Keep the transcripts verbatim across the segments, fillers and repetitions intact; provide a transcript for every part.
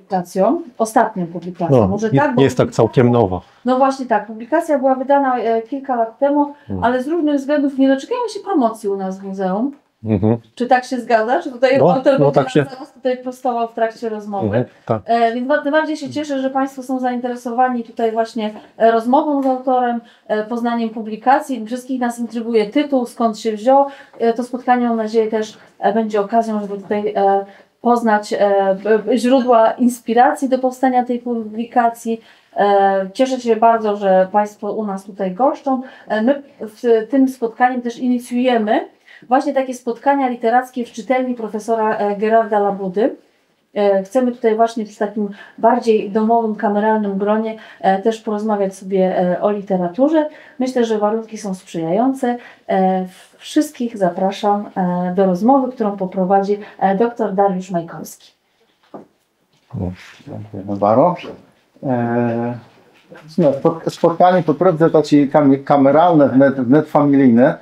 Publikacją, ostatnią publikacją. No, może nie, tak, bo nie jest tak całkiem nowa. No właśnie tak, publikacja była wydana e, kilka lat temu, hmm, ale z różnych względów nie doczekają się promocji u nas w muzeum. Mhm. Czy tak się zgadza? Czy tutaj no, autor no, będzie tak się... zaraz tutaj prostował w trakcie rozmowy? Mhm, tak. E, więc tym bardziej się cieszę, że Państwo są zainteresowani tutaj właśnie e, rozmową z autorem, e, poznaniem publikacji. Wszystkich nas intryguje tytuł, skąd się wziął. E, to spotkanie, mam nadzieję, też e, będzie okazją, żeby tutaj e, poznać e, źródła inspiracji do powstania tej publikacji. E, cieszę się bardzo, że Państwo u nas tutaj goszczą. E, my w tym spotkanim też inicjujemy właśnie takie spotkania literackie w czytelni profesora e, Gerarda Labudy. E, chcemy tutaj właśnie przy takim bardziej domowym, kameralnym gronie e, też porozmawiać sobie e, o literaturze. Myślę, że warunki są sprzyjające. E, wszystkich zapraszam e, do rozmowy, którą poprowadzi e, dr Dariusz Majkowski. Bardzo. Spòtkanié pò prôwdze taczé kameralné, wnet familijné.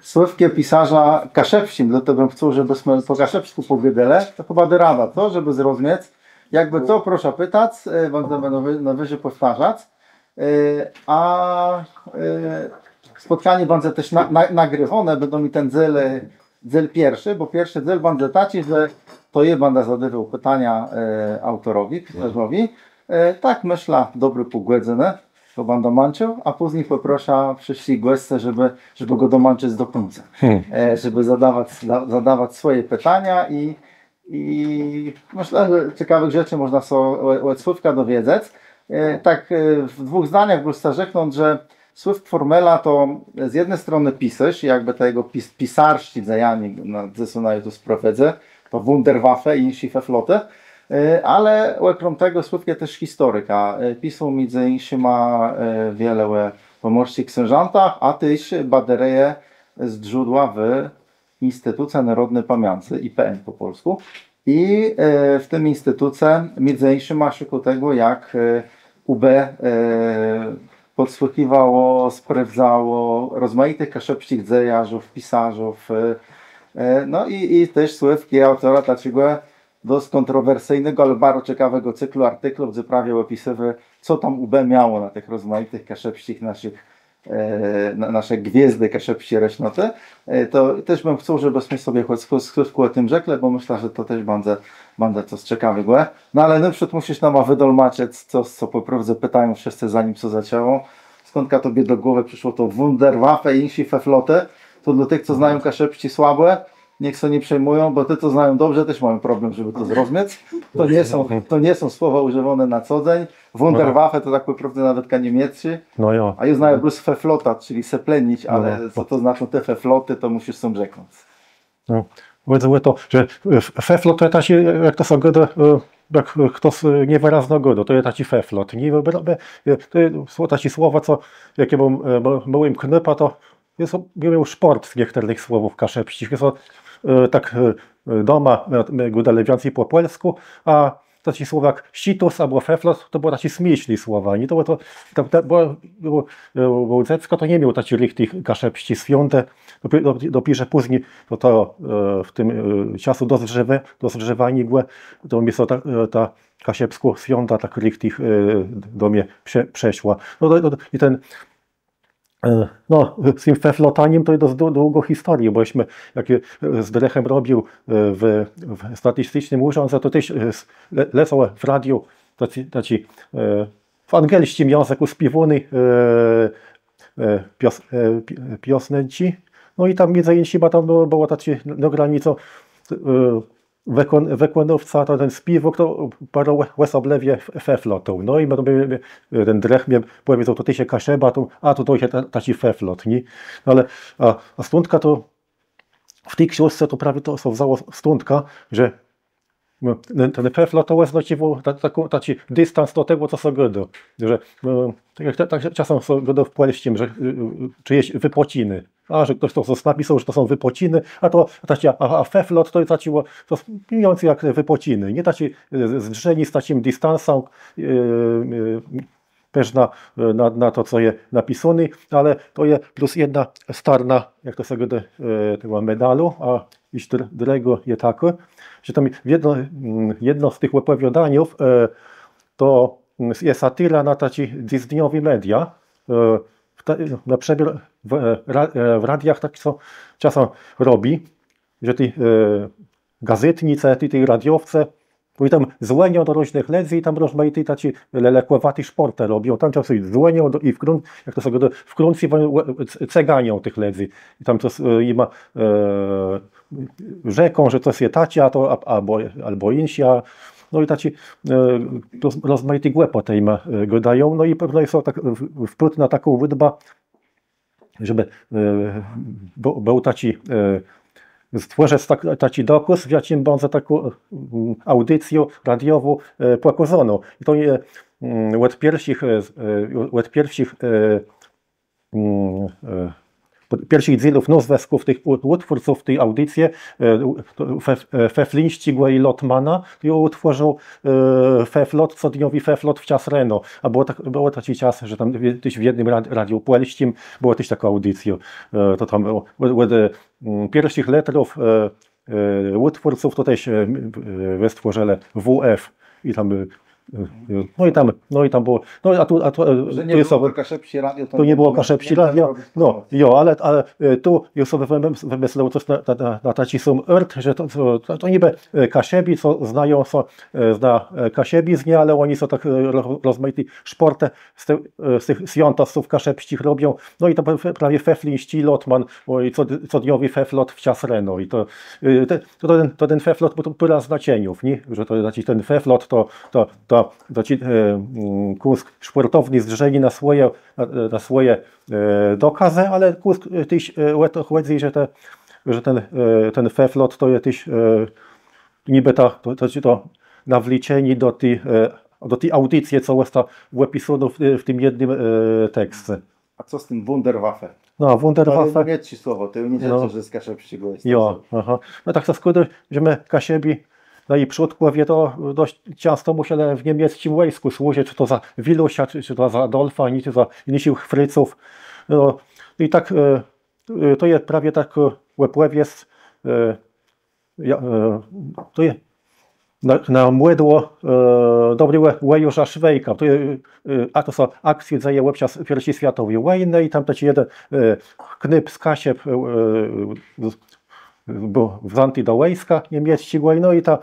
Słôwk je pisarzã kaszëbsczim, dlôte bëm chcôł, żebësmë pò kaszëbskù pògôdelë. To chëba dô radã, co? Żebë zrozmiec. Jakbë co, proszã pëtac, bãdzemë nôwëżi pòwtarzac. A spòtkanié bãdze téż nagriwóné, bãdã miôł ten dzél, dzél pierszi, bò pierszi dzél bãdze taczi, że to jô bãdã zadôwôł pitania aùtorowi, pisarzowi. Tak mëszlã, dobré pół gòdzënë, to bãdã mãcził, a pózni pòproszã wszëtczich gòscy, żebë gò domãczëc do kùńca, żebë zadawac swòje pitania i I mëszlã, że cekawëch rzeczi mòżna sã òd Słôwka dowiedzec. Tak w dwùch zdaniach bëm chcôł rzeknąc, że Słôwk Fòrmela to z jedny stronë pisôrz, jakbë to jegò pisarsczé dzejanié, co sã na YouTube sprôwdzô, to Wunderwaffe i jinszé feflotë. Ale òkróm tegò Słôwk je téż historikã. Pisôł midzë jinszima wiele ò pòmòrsczich ksążãtach, a téż badérëje zdrzódła w Instituce Narodnej Pamiãcë, I P N pò pòlskù. I w tim instituce midzë jinszima szukôł tegò, jak ùbë pòdsłëchiwało, sprôwdzało rozmajitëch kaszëbsczich dzejarzów, pisarzów. No i téż Słôwk je aùtorã taczégò dosc kòntrowersyjnégò, ale baro cekawégò cyklu artiklów, dze prawie òpisywôł, co tam ùbë miało na tëch rozmajitëch kaszëbsczich naszich nasze gwiôzdë kaszëbsczi rësznotë. To téż bëm chcôł, żebësmë sobie chòc krótkò ò tim rzeklë, bò mëszlã, że to téż bãdze cos cekawégò. No ale nôprzód mùszisz nama wëdolmaczëc cos, co pò prôwdze pëtają wszëtcë, zanim sã zaczãło. Skądka tobie do głowë przëszło to Wunderwaffe i jinszé feflotë? To dlô tëch, co znają kaszëbsczi słabò, niech sã nie przejmùją, bò ti, co znają dobrze, téż mają problem, żebë to zrozmiec. To nie są słowa ùżiwóné na co dzéń. Wunderwaffe to tak pò prôwdze nawetka nie mieczi. No jo. A jô znajã blós feflotac, czëli seplenic, ale co to znaczą te feflotë, to mùszisz sóm rzeknąc. No. Widzã to, że feflot to je taczi, jak to sã gôdô, jak chtos niewërazno gôdô, to je taczi feflot. Nié, to są taczé słowa, co jak jô béł môłim knôpã, to jô miôł szpòrt z niechtërnëch słowów kaszëbsczich. Jô tak doma gôdôł wiãcy pò pòlskù, a taczé słowa jak situs abò feflot to bëłë taczé smiészné słowa, nié? To bëło to, bò dzecko to ni miało taczi richtich kaszëbsczi swiądë. Dopiérze pózni to w tim czasu dozdrzewaniégò to mie ta kaszëbskô swiąda tak richtich do mie przëszła. No i ten No, z tim feflotanim to je dosc długô historiô, bò jesmë, jak jô z drëchã robił w statisticznym ùrzãdze, to téż lecałë w radiu taczé w angielsczim jãzëkù spiéwóné piosnczi. No i tam midzë jinszima tam bëło taczé nagranié, co wëkònôwca, to ten spiéwôk, to baro òsoblëwie feflotôł. No i ten drëch mie pòwiedzôł, to të jes Kaszëba, a to të jes taczi feflot, nié? No ale a stądka to w ti ksążce to prawie to sã wzãło stądka, że ten feflot to òznôczywôł taczi distans do tegò, co sã gôdô. Że tak jak czasã sã gôdô w pòlsczim, że czëjeś wypociny. A że chtos to napisôł, że to są wypociny, a to taczi, a feflot to je taczi, to mni wiãcy jak wypociny, nié? Taczi zdrzenié z taczim distansã. përznã na to, co je napisóné, ale to je plus jedna starna, jak to sã gôdô, tegò medalu. A jesz drëgô je takô, że tam jedno z tëch òpòwiôdaniów to je satira na taczé dzysdniowi media. Na przëmiôr w radiach tak sã czasã robi, że ti gazétnicë, ti radiowcë, òni tam zwònią do różnëch lëdzy i tam rozmajité taczé lelekòwaté szpòrtë robią. Tam czasã zwònią i wkrãcają, jak to sã gôdô, wkrãcają, cëganią tëch lëdzy. I tam cos jima rzeką, że cos je taczé, a to abò jinszé. No i taczé rozmajité głëpòtë jima gôdają. No i pewno je to tak wpłiw na taką ùdbã, żebë béł taczi, stwòrzëc taczi dokôz, w jaczim bãdze takô aùdicjô radiowô pòkôzónô. I to je òd pierszich, òd pierszich pierszich dzélów nôzwësków tëch ùtwórców ti aùdicje, Feflińsczégò i Lotmana, i ùtwòrził Feflot, codniowi Feflot w czas reno. A bëło taczi czas, że tam téż w jednym radiu pòlsczim bëła téż takô aùdicjô. To tam òd pierszich lëtrów ùtwórców to téż wëstwòrzëlë W F. I tam no i tam, no i tam bëło. No a tu, a tu, to nie bëło Kaszëbsczé Radio, to nie bëło Kaszëbsczé Radio. No jo, ale tu jô so wëmëslił cos na taczi sóm ôrt, że to nibë Kaszëbi, co znają sã na kaszëbiznie, ale òni so tak rozmajité szpòrtë z tëch swiãtosców kaszëbsczich robią. No i to prawie Feflińsczi, Lotman, i codniowi Feflot w czas reno. I to to ten Feflot, bò to pôrã znaczeniów, nié? Że to znaczi ten Feflot to taczi kùsk szpòrtowny zdrzeniô na swòje, na swòje dokôzë, ale kùsk téż ò to chòdzy, że ten Feflot to je téż nibë to nawléczenié do ti aùdicje, co òsta òpisónô w tim jednym teksce. A co z tim Wunderwaffe? No a Wunderwaffe. To je niemiecczé słowò, to je niemiecczé, że z kaszëbsczégò je. Jo, aha. No tak to skłôdô, że më Kaszëbi, no i przódkòwie to dosc czãsto mùszelë w niemiecczim wòjskù służëc, czë to za Wilusza, czë to za Adolfa, nié, czë za jinszich Frëców. No i tak to je prawie takô òpòwiesc to je na mòdło dobrégò wòjôrza Szwejka. To je, a to sã akcjô dzeje òb czas pierszi swiatowi wòjnë i tam taczi jeden knôp z Kaszëb béł wzãti do wòjska niemiecczégò, no i ta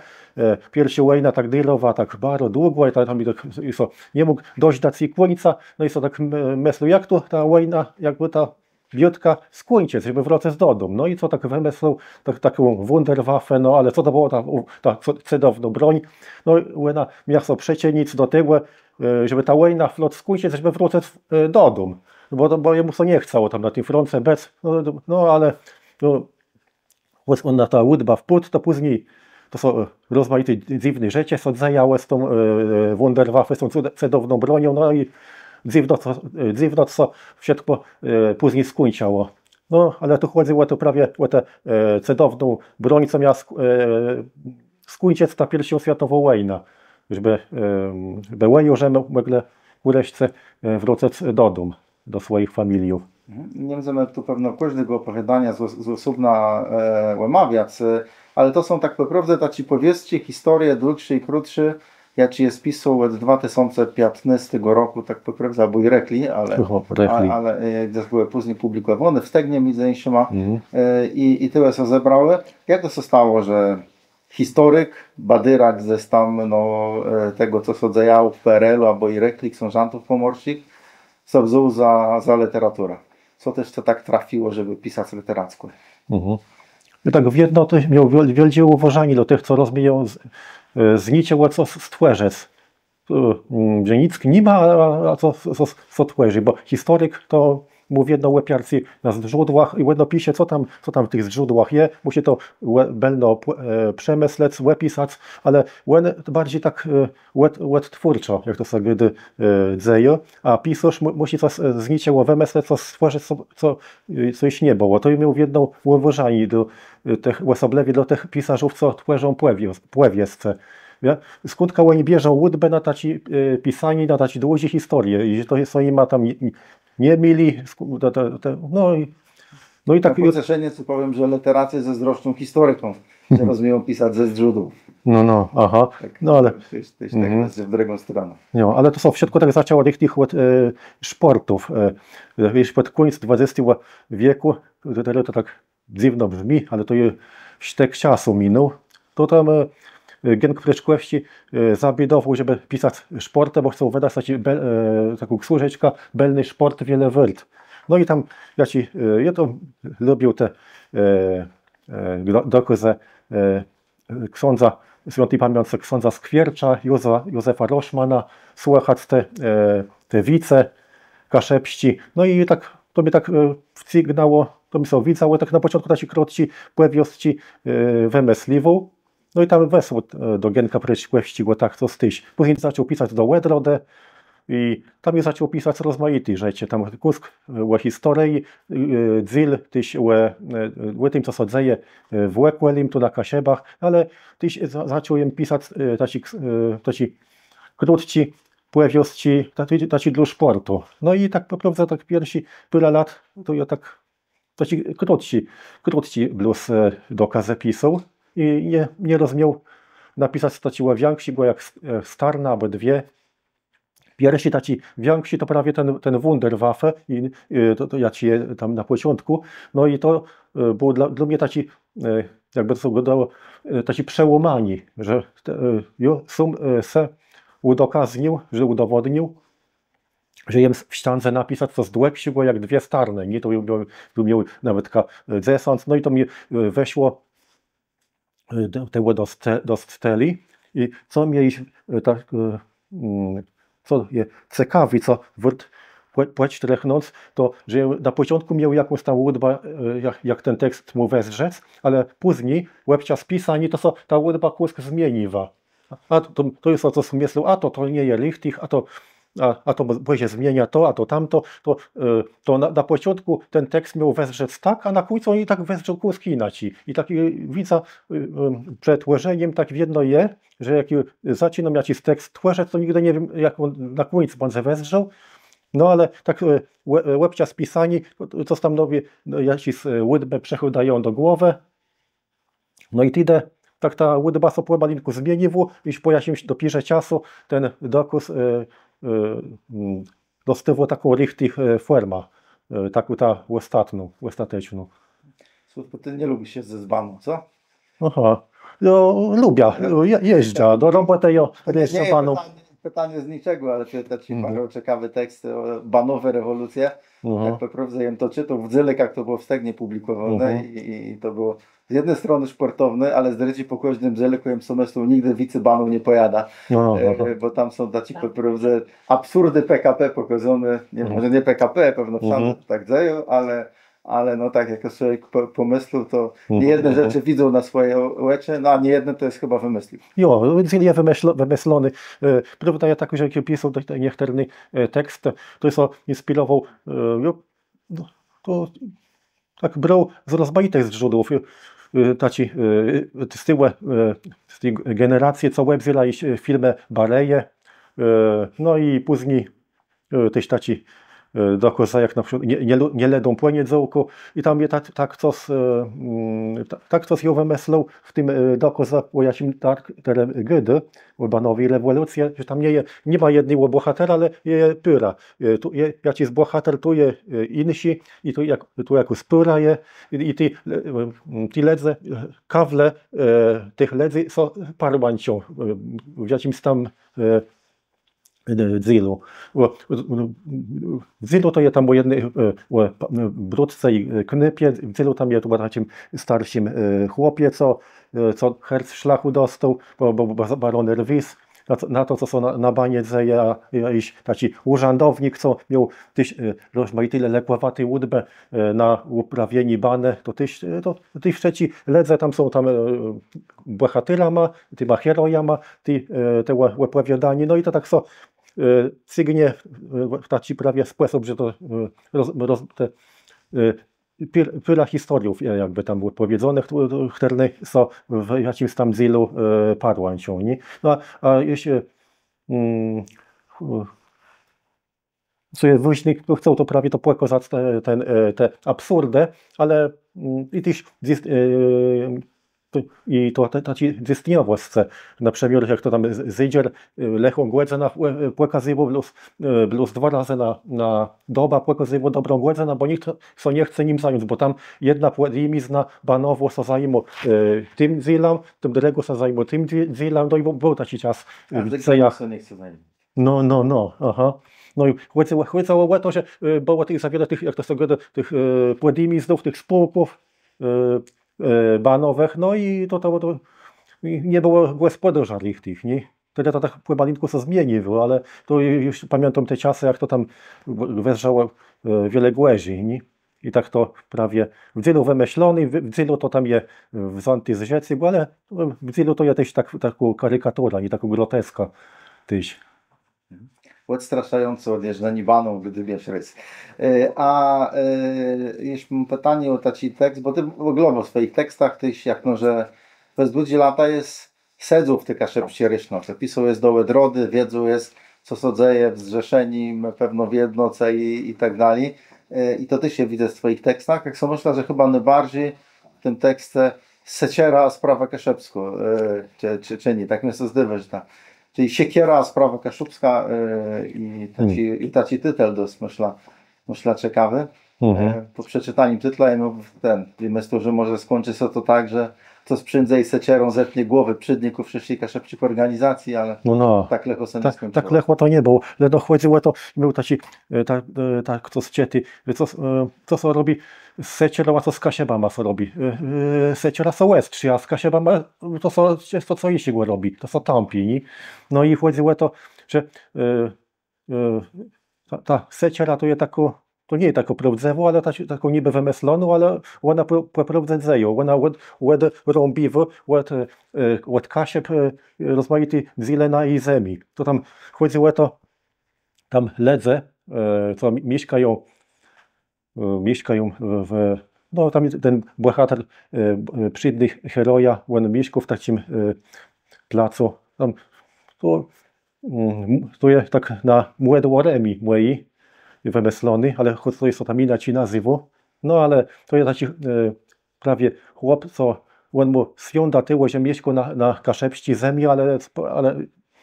pierszô wòjna tak dërowa tak baro długò i tam nie mógł dożdac ji kùńca, no i so tak mëslôł, jak to ta wòjna, jakbë ta biôtka skùńczëc, żebë wrócëc do dóm. No i so tak wëmëslôł taką Wunderwaffe, no ale co to bëło ta cëdownô bróń? No òna mia sã przëczënic do tegò, żebë ta wòjna flot skùńczëc, żebë wrócëc do dóm. Bò jemù sã nie chcało tam na tim frónce bëc, no ale òna ta ùdba wpùd, to pózni to są rozmajité dzywné rzeczë sã dzejałë z tą Wunderwaffe, z tą cëdowną bronią, no i dzywno sã wszëtkò pózni skùńczëło. No ale tu chòdzëło to prawie ò tã cëdowną bróń, co mia skùńczëc tã pierszą swiatową wòjnã, żebë wòjôrze mòglë wreszce wrócëc do dóm, do swòjich familiów. Nie mdzemë tu pewno kòżdégò òpòwiôdaniô z òsóbna òmawiac, ale to są tak pò prôwdze taczé pòwiôstczi, historie dłëgszé i krótszé, jaczé jem pisôł òd dwa tësące piãtnôstégò rokù, tak pò prôwdze, abò i rëchli, ale jaż bëłë pózni pùblikòwóné w Stegnie midzë jinszima. I tëli sã zebrało. Jak to sã stało, że historik, badéra gdzes tam, no, tegò, co sã dzejało w P R L-u abò i rëchli, ksążãtów pòmòrsczich, sã wzął za lëteraturã? Co téż sã tak trafiło, żebë pisac lëterackò? I tak wiedno téż miôł wiôldżé ùwôżanié do tëch, co rozmieją z niczegò cos stwòrzëc. Że nick ni ma, a co twòrzi, bò historik to mô wiedno òpiarcé na zdrzódłach i wiedno pisze, co tam w tëch zdrzódłach je, mùszi to bëlno przemëslec, òpisac, ale òn barżi tak òdtwórczo, jak to sã gôdô, dzeje, a pisôrz mùszi cos z niczegò wëmëslec, cos stwòrzëc, co jesz nie bëło. To miôł wiedno ùwôżanié do tëch, òsoblëwie do tëch pisarzów, co twòrzą pòwiescë. Skądka òni bierzą ùdbã na taczé pisanié, na taczé dłudżé historie? I że to je, co jima tam nie mili. No i tak. Pòceszenié, co pòwiém, że lëteracë zôzdroszczą historikóm, że rozmieją pisac ze zdrzódłów. No, no, aha. No ale w drëgą stronã. No ale to sã wszëtkò tak zaczãło richtich òd szpòrtów. Wiész, pòd kùńc dwadzestégò wiekù, terô to tak dzywno brzmi, ale to ju sztëk czasu minął. To tam Genk Prëczkòwsczi zabédowôł, żebë pisac szpòrtë, bò chcôł wëdac taką ksążeczkã Bëlny szpòrt wiele wôrt. No i tam jô to lubił te dokôzë ksãdza, swiãti pamiãcë ksãdza Skwiercza, Józefa Roszmana, słëchac te wice kaszëbsczé. No i tak to mie tak wcygnãło, to mie sã widzało, tak na pòczątkù taczé krótczé pòwiôstczi wëmësliwôł. No i tam wësłôł do Genka Prëczkòwsczégò, tak, cos téż. Pózni zaczął pisac do Òdrodë i tam ju zaczął pisac rozmajité rzeczë, tam kùsk ò historii, dzél téż ò tim, co sã dzeje w òkòlim, tu na Kaszëbach, ale téż zaczął jem pisac taczé krótczé pòwiôstczi, taczé dlô szpòrtu. No i tak pò prôwdze tak pierszé pôrã lat to jô tak taczé krótczé, krótczé blós dokôzë pisôł i nie rozmiôł napisac taczégò wiãkszégò jak starna abò dwie. Pierszi taczi wiãkszi to prawie ten Wunderwaffe, jaczi je tam na pòczątkù. No i to bëło dlô mie taczé, jakbë to sã gôdało, taczé przełómanié, że jô sóm se ùdokaznił, że ùdowòdnił, że jem w sztãdze napisac cos dłëgszégò jak dwie starnë, nié? To bë miôł nawetka dzesãc, no i to mie wëszło. Tegò dosc tëli. I co mie jesz tak, co je cekawé, co wôrt pòdsztrëchnąc, to że na pòczątkù miôł jakąs tam ùdbã, jak ten tekst mô wëzdrzec, ale pózni òb czas pisaniô to sã ta ùdba kùsk zmieniwa. A to ju sã cos mëslôł, a to to nie je richtich, a to a to bò sã zmienia to, a to tamto. To na pòczątkù ten tekst miôł wëzdrzec tak, a na kùńcu òn i tak wëzdrzi kùsk jinaczi. I tak widzã, przed twòrzenim tak wiedno je, że jak zaczinóm jaczis tekst twòrzëc, to nigdë nie wiém, jak òn na kùńcu bãdze wëzdrzôł. No ale tak òb czas pisaniô cos tam nowé, jaczés ùdbë przëchôdają do głowë. No i tedë tak ta ùdba sã pòmalinkù zmieniwô, i pò jaczims dopiérze czasu ten dokôz dostôwô taką richtich fòrmã, taką tã òstatną, òstateczną. Sławk, të nie lubisz jezdzac baną, co? Aha. No lubiã, jeżdżã do robòtë, jo, jeżdżã baną. Pitanié z niczegò, ale të téż baro cekawi tekst, Banowé rewòlucje. Tak pò prôwdze jem to czëtôł w dzélëkach, to bëło w Stegnie pùblikòwóné i to bëło z jedny stronë szpòrtowné, ale z drëdżi pò kòżdim dzélëkù jem so mëslôł, nigdë wicy baną nie pòjadã. Bò tam są taczé pò prôwdze absurdë P K P pòkôzóné. Nié, mòże nié P K P, pewno wszãdze to tak dzeje, ale ale no tak jak człowiek pòmësli, to niejedne rzeczë widzôł na swòje òczë, no a niejedne to jes chëba wëmëslił. Jo, wiãc je wëmëszloné. Prôwda je takô, że jak jem pisôł ten niechtërny tekst, to jem sã inspirowôł, to tak brôł z rozmajitëch zdrzódłów. Taczi z ti generacje, co òbzérają filmë Bareje, no i pózni téż taczi dokôz, jak na przëkłôd Nie lëdóm pòniedzôłkù. I tam je tak cos, tak cos jô wëmëslôł w tim dokôze, ò jaczim tak terô gôdóm, ò banowi rewòlucje, że tam nie je, ni ma jednégò bòhatera, ale je pôra. Tu je jaczis bòhater, tu je jinszi i tu jakôs pôra je. I ti lëdze, kawle tëch lëdzy sã parłãczą w jaczims tam dzélu. W dzélu to je tam ò jedny brutce i knôpie, w dzélu tam je tu ò taczim starszim chłopie, co co Herzschlagù dostôł, bò baro nerwés na to, co sã na banie dzeje. A jesz taczi ùrzãdownik, co miôł téż rozmajité lëkòwaté ùdbë na ùprawienié banë, to téż, to téż wszëtcë lëdze tam są tam bòhaterama, tima herojama tegò òpòwiôdaniô. No i to tak sã cygnie w taczi prawie spòsób, że to te pôrã historiów jakbë tam bëło pòwiedzonëch, chtërne są w jaczims tam dzélu parłãczą, nié? No a jesz co je wôżné, chcã to prawie to pòkazac, te absurdë, ale i téż i to taczi dzysdniowòscë, na przëmiôr jak to tam zédżer lëchą gòdzënã pòkazywôł, blós dwa razë na dobã pòkazywôł dobrą gòdzënã, bò nicht so nie chce nim zając, bò tam jedna pòdjimizna banowô sã zajimô tim dzélã, tim drëgô sã zajimô tim dzélã, no i béł taczi czas. No, no, no, aha. No i chòdzëło ò to, że bëło tëch za wiele tëch, jak to sã gôdô, tëch pòdjimiznów, tëch spółków banowëch, no i to nie bëło gòspòdôrza richtich, nié? Tedë to tak pòmalinkù sã zmieniło, ale to ju pamiãtóm te czasë, jak to tam wëzdrzało wiele gòrzi, nié? I tak to prawie w dzélu wëmëszloné, w dzélu to tam je wzãté z rzeczë, ale w dzélu to je téż takô karikatura, nié, takô groteska téż. Òdstraszającé òd jeżdżeniô baną, gdë wiész rôz. A jesz móm pitanié ò taczi tekst, bò të òglowò w swòjich tekstach téż jakno, że bez dłudżé lata jes sedzôł w ti kaszëbsczi rësznoce. Pisôł jes do Òdrodë, wiedzôł jes, co sã dzeje w Zrzeszenim, pewno w Jednoce i tak dali. I to téż je widzec w twòjich tekstach. Tak so mëszlã, że chëba nôbarżi w tim teksce Seczera a sprawa kaszëbskô, czë nié, tak mie sã zdôwô, że ta, czëlë Siekiera a sprawa kaszëbskô i taczi titel dosc, mëszlã, mëszlã, cekawi. Pò przeczëtanim titla jem ten, mëszlã, że mòże skùńczi sã to tak, że cos przińdze i seczerą zetnie głowë przédników wszëtczich kaszëbsczich òrganizacji, ale tak lëchò sã nie skùńczëło. Tak lëchò to nie bëło. Leno chòdzëło ò to, miôł taczi, tak cos czëté, co sã robi z seczerą, a co z Kaszëbama sã robi. Seczera sã òstrzi, a z Kaszëbama to sã czãsto co jinszégò robi, to sã tãpi, nié? No i chòdzëło ò to, że ta seczera to je takô, to nie je takô prôwdzëwô, ale takô nibë wëmëslonô, ale òna pò prôwdze dzejô, òna òdrąbiwô òd Kaszëb rozmajité dzéle naji zemi. To tam chòdzëło ò to, tam lëdze, co mieszkają mieszkają w, no tam ten bòhater, przédny heroja, òn mieszkô w taczim placu. Tam to je tak na mòdło Rëmi mòji wëmësloné, ale chòc to je tam jinaczi nazéwô. No ale to je taczi prawie chłop, co òn mù swiąda tegò, że mieszkô na kaszëbsczi zemi, ale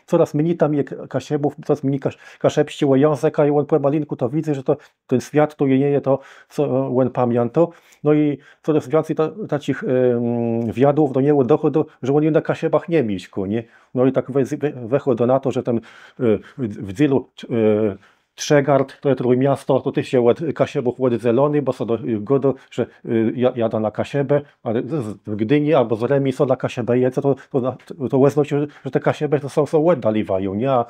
corôz mni tam je Kaszëbów, corôz mni kaszëbsczégò jãzëka i òn pòmalinkù to widzy, że to ten swiat to nie je to, co òn pamiãtô. No i corôz wiãcy taczich wiadłów do niegò dochôdô, że òn ju na Kaszëbach nie mieszkô, nié? No i tak wëchôdô na to, że ten w dzélu Trzëgard, to je Trójmiasto, to téż je òd Kaszëbów òddzeloné, bò sã gôdô, że jadã na Kaszëbë, ale z Gdini abò z Rëmi sã na Kaszëbë jedze, to òznôczô, że te Kaszëbë to sã òddaliwają, nié?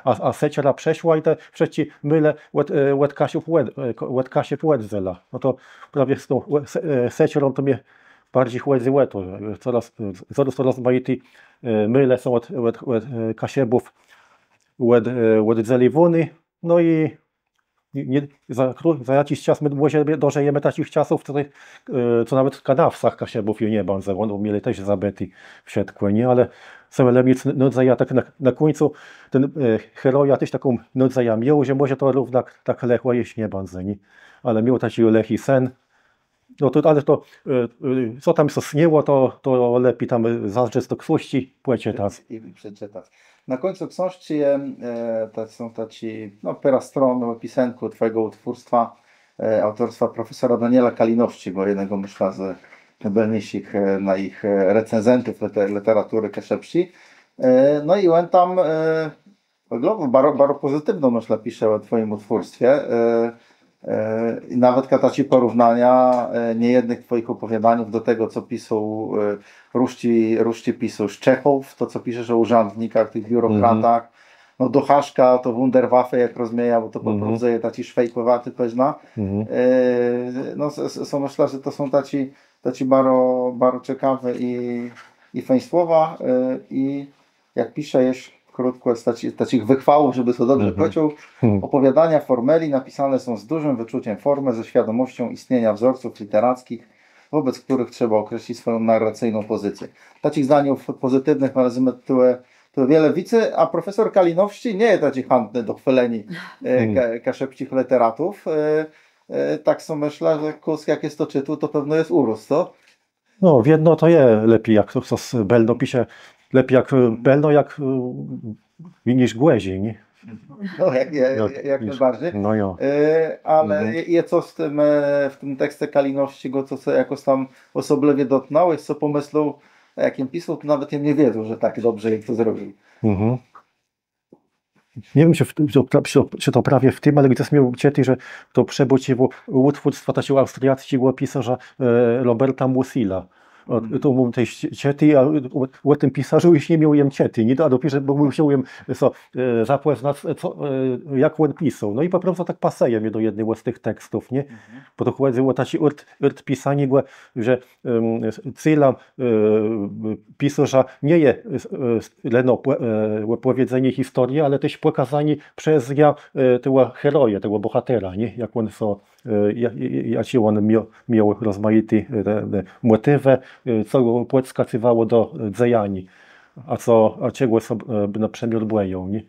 A seczera przëszła i te wszëtczé môle òd Kaszëb òddzela. No to prawie z tą seczerą to mie barżi chòdzy ò to, że corôz to rozmajité môle są òd Kaszëbów òddzelëwóné. No i za jaczis czas më mòże dożëjemë taczich czasów, co nawet na wsach Kaszëbów ju nie bãdze, òni mielë téż zabëté wszëtkò, nié? Ale sã le miec nôdzejã, tak na kùńcu ten heroja téż taką nôdzejã miôł, że mòże to równak tak lëchò jesz nie bãdze, nié? Ale miôł taczi lëchi sen. No to, ale to, co tam sã sniło, to lepi tam zazdrzec do ksążczi, pòczëtac. I przeczëtac. Na kùńcu ksążczi je, to są taczé, no, pôrã stron òpisënkù twòjégò ùtwórstwa, aùtorstwa profesora Daniela Kalinowsczégò, jednégò, mëszlã, z nôbëlniészich najich recenzentów lëteraturë kaszëbsczi. No i òn tam Òglowò baro pòzytiwno, mëszlã, pisze ò twòjim ùtwórstwie. I nawetka taczé pòrównania niejednëch twòjich òpòwiôdaniów do tegò, co pisôł rusczi pisôrz Czechòw, to, co piszesz ò ùrzãdnikach, tëch biurokratach. No, do Haszka to Wunderwaffe, jak rozmiejã, bò to pò prôwdze je taczé szwejkòwaté, pewno. No, so mëszlã, że to są taczé baro cekawé i fejn słowa. I jak piszesz, krótkò, z taczich, taczich wëchwałów, żebë to dobrze pòczuł. Opowiadania Formelli napisane są z dużym wyczuciem formy, ze świadomością istnienia wzorców literackich, wobec których trzeba określić swoją narracyjną pozycję. Taczich zdaniów pòzytiwnëch nalézemë tu, tu wiele wicy, a profesor Kalinowsczi nie je taczi chãtny do chwôleniô e, ka- kaszëbsczich lëteratów. E, e, tak so mëszlã, że kùsk jak jes to czëtôł, to pewno jes ùrósł, co? No, wiedno to je lepi, jak to chtos bëlno pisze, lepi jak e, bëlno, jak e, niż gòrzi, nié? No, jak, jak, jak najbardziej. No jo. E, ale je, je co w tym, e, w tym tekście Kalinowsczégò, co, co jakoś tam osoblëwie dotknąłeś, co pòmëslôł, jak jem pisôł, to nawet jem nie wiedzôł, że tak dobrze jem to zrobił. Mhm. Nie wiém, czë, w, czë, to- czë, to- czë to prawie w tim, ale gdzes miôł czëté, że to przëbôcziwô ùtwórstwa taczégò aùstriacczégò pisôrza e, Roberta Musila. Ò, to móm téż czëté, a ò, ò tim pisôrzu ju nie miôł jem czëté, nié? A dopiérze, bò mùszôł jem so e, zapòznac, co, e, jak òn pisôł. No i pò prôwdze tak pasëje mie do jednégò z tëch tekstów, nié? Bò to chòdzy ò taczi ôrt, ôrt pisaniégò, że em, célã e, pisôrza nie je e, leno pò- e, òpòwiedzenié historie, ale téż pòkôzanié przez niã e, tegò heroje, tegò bòhatera, nié? Jak òn so, e, ja- ja- jaczi òn miôł, miôł rozmajité e, te- te mòtiwë, e, co gò pòdskacywało do e, dzejaniô, a co, a czegò so e, na przëmiôr bòjôł, nié?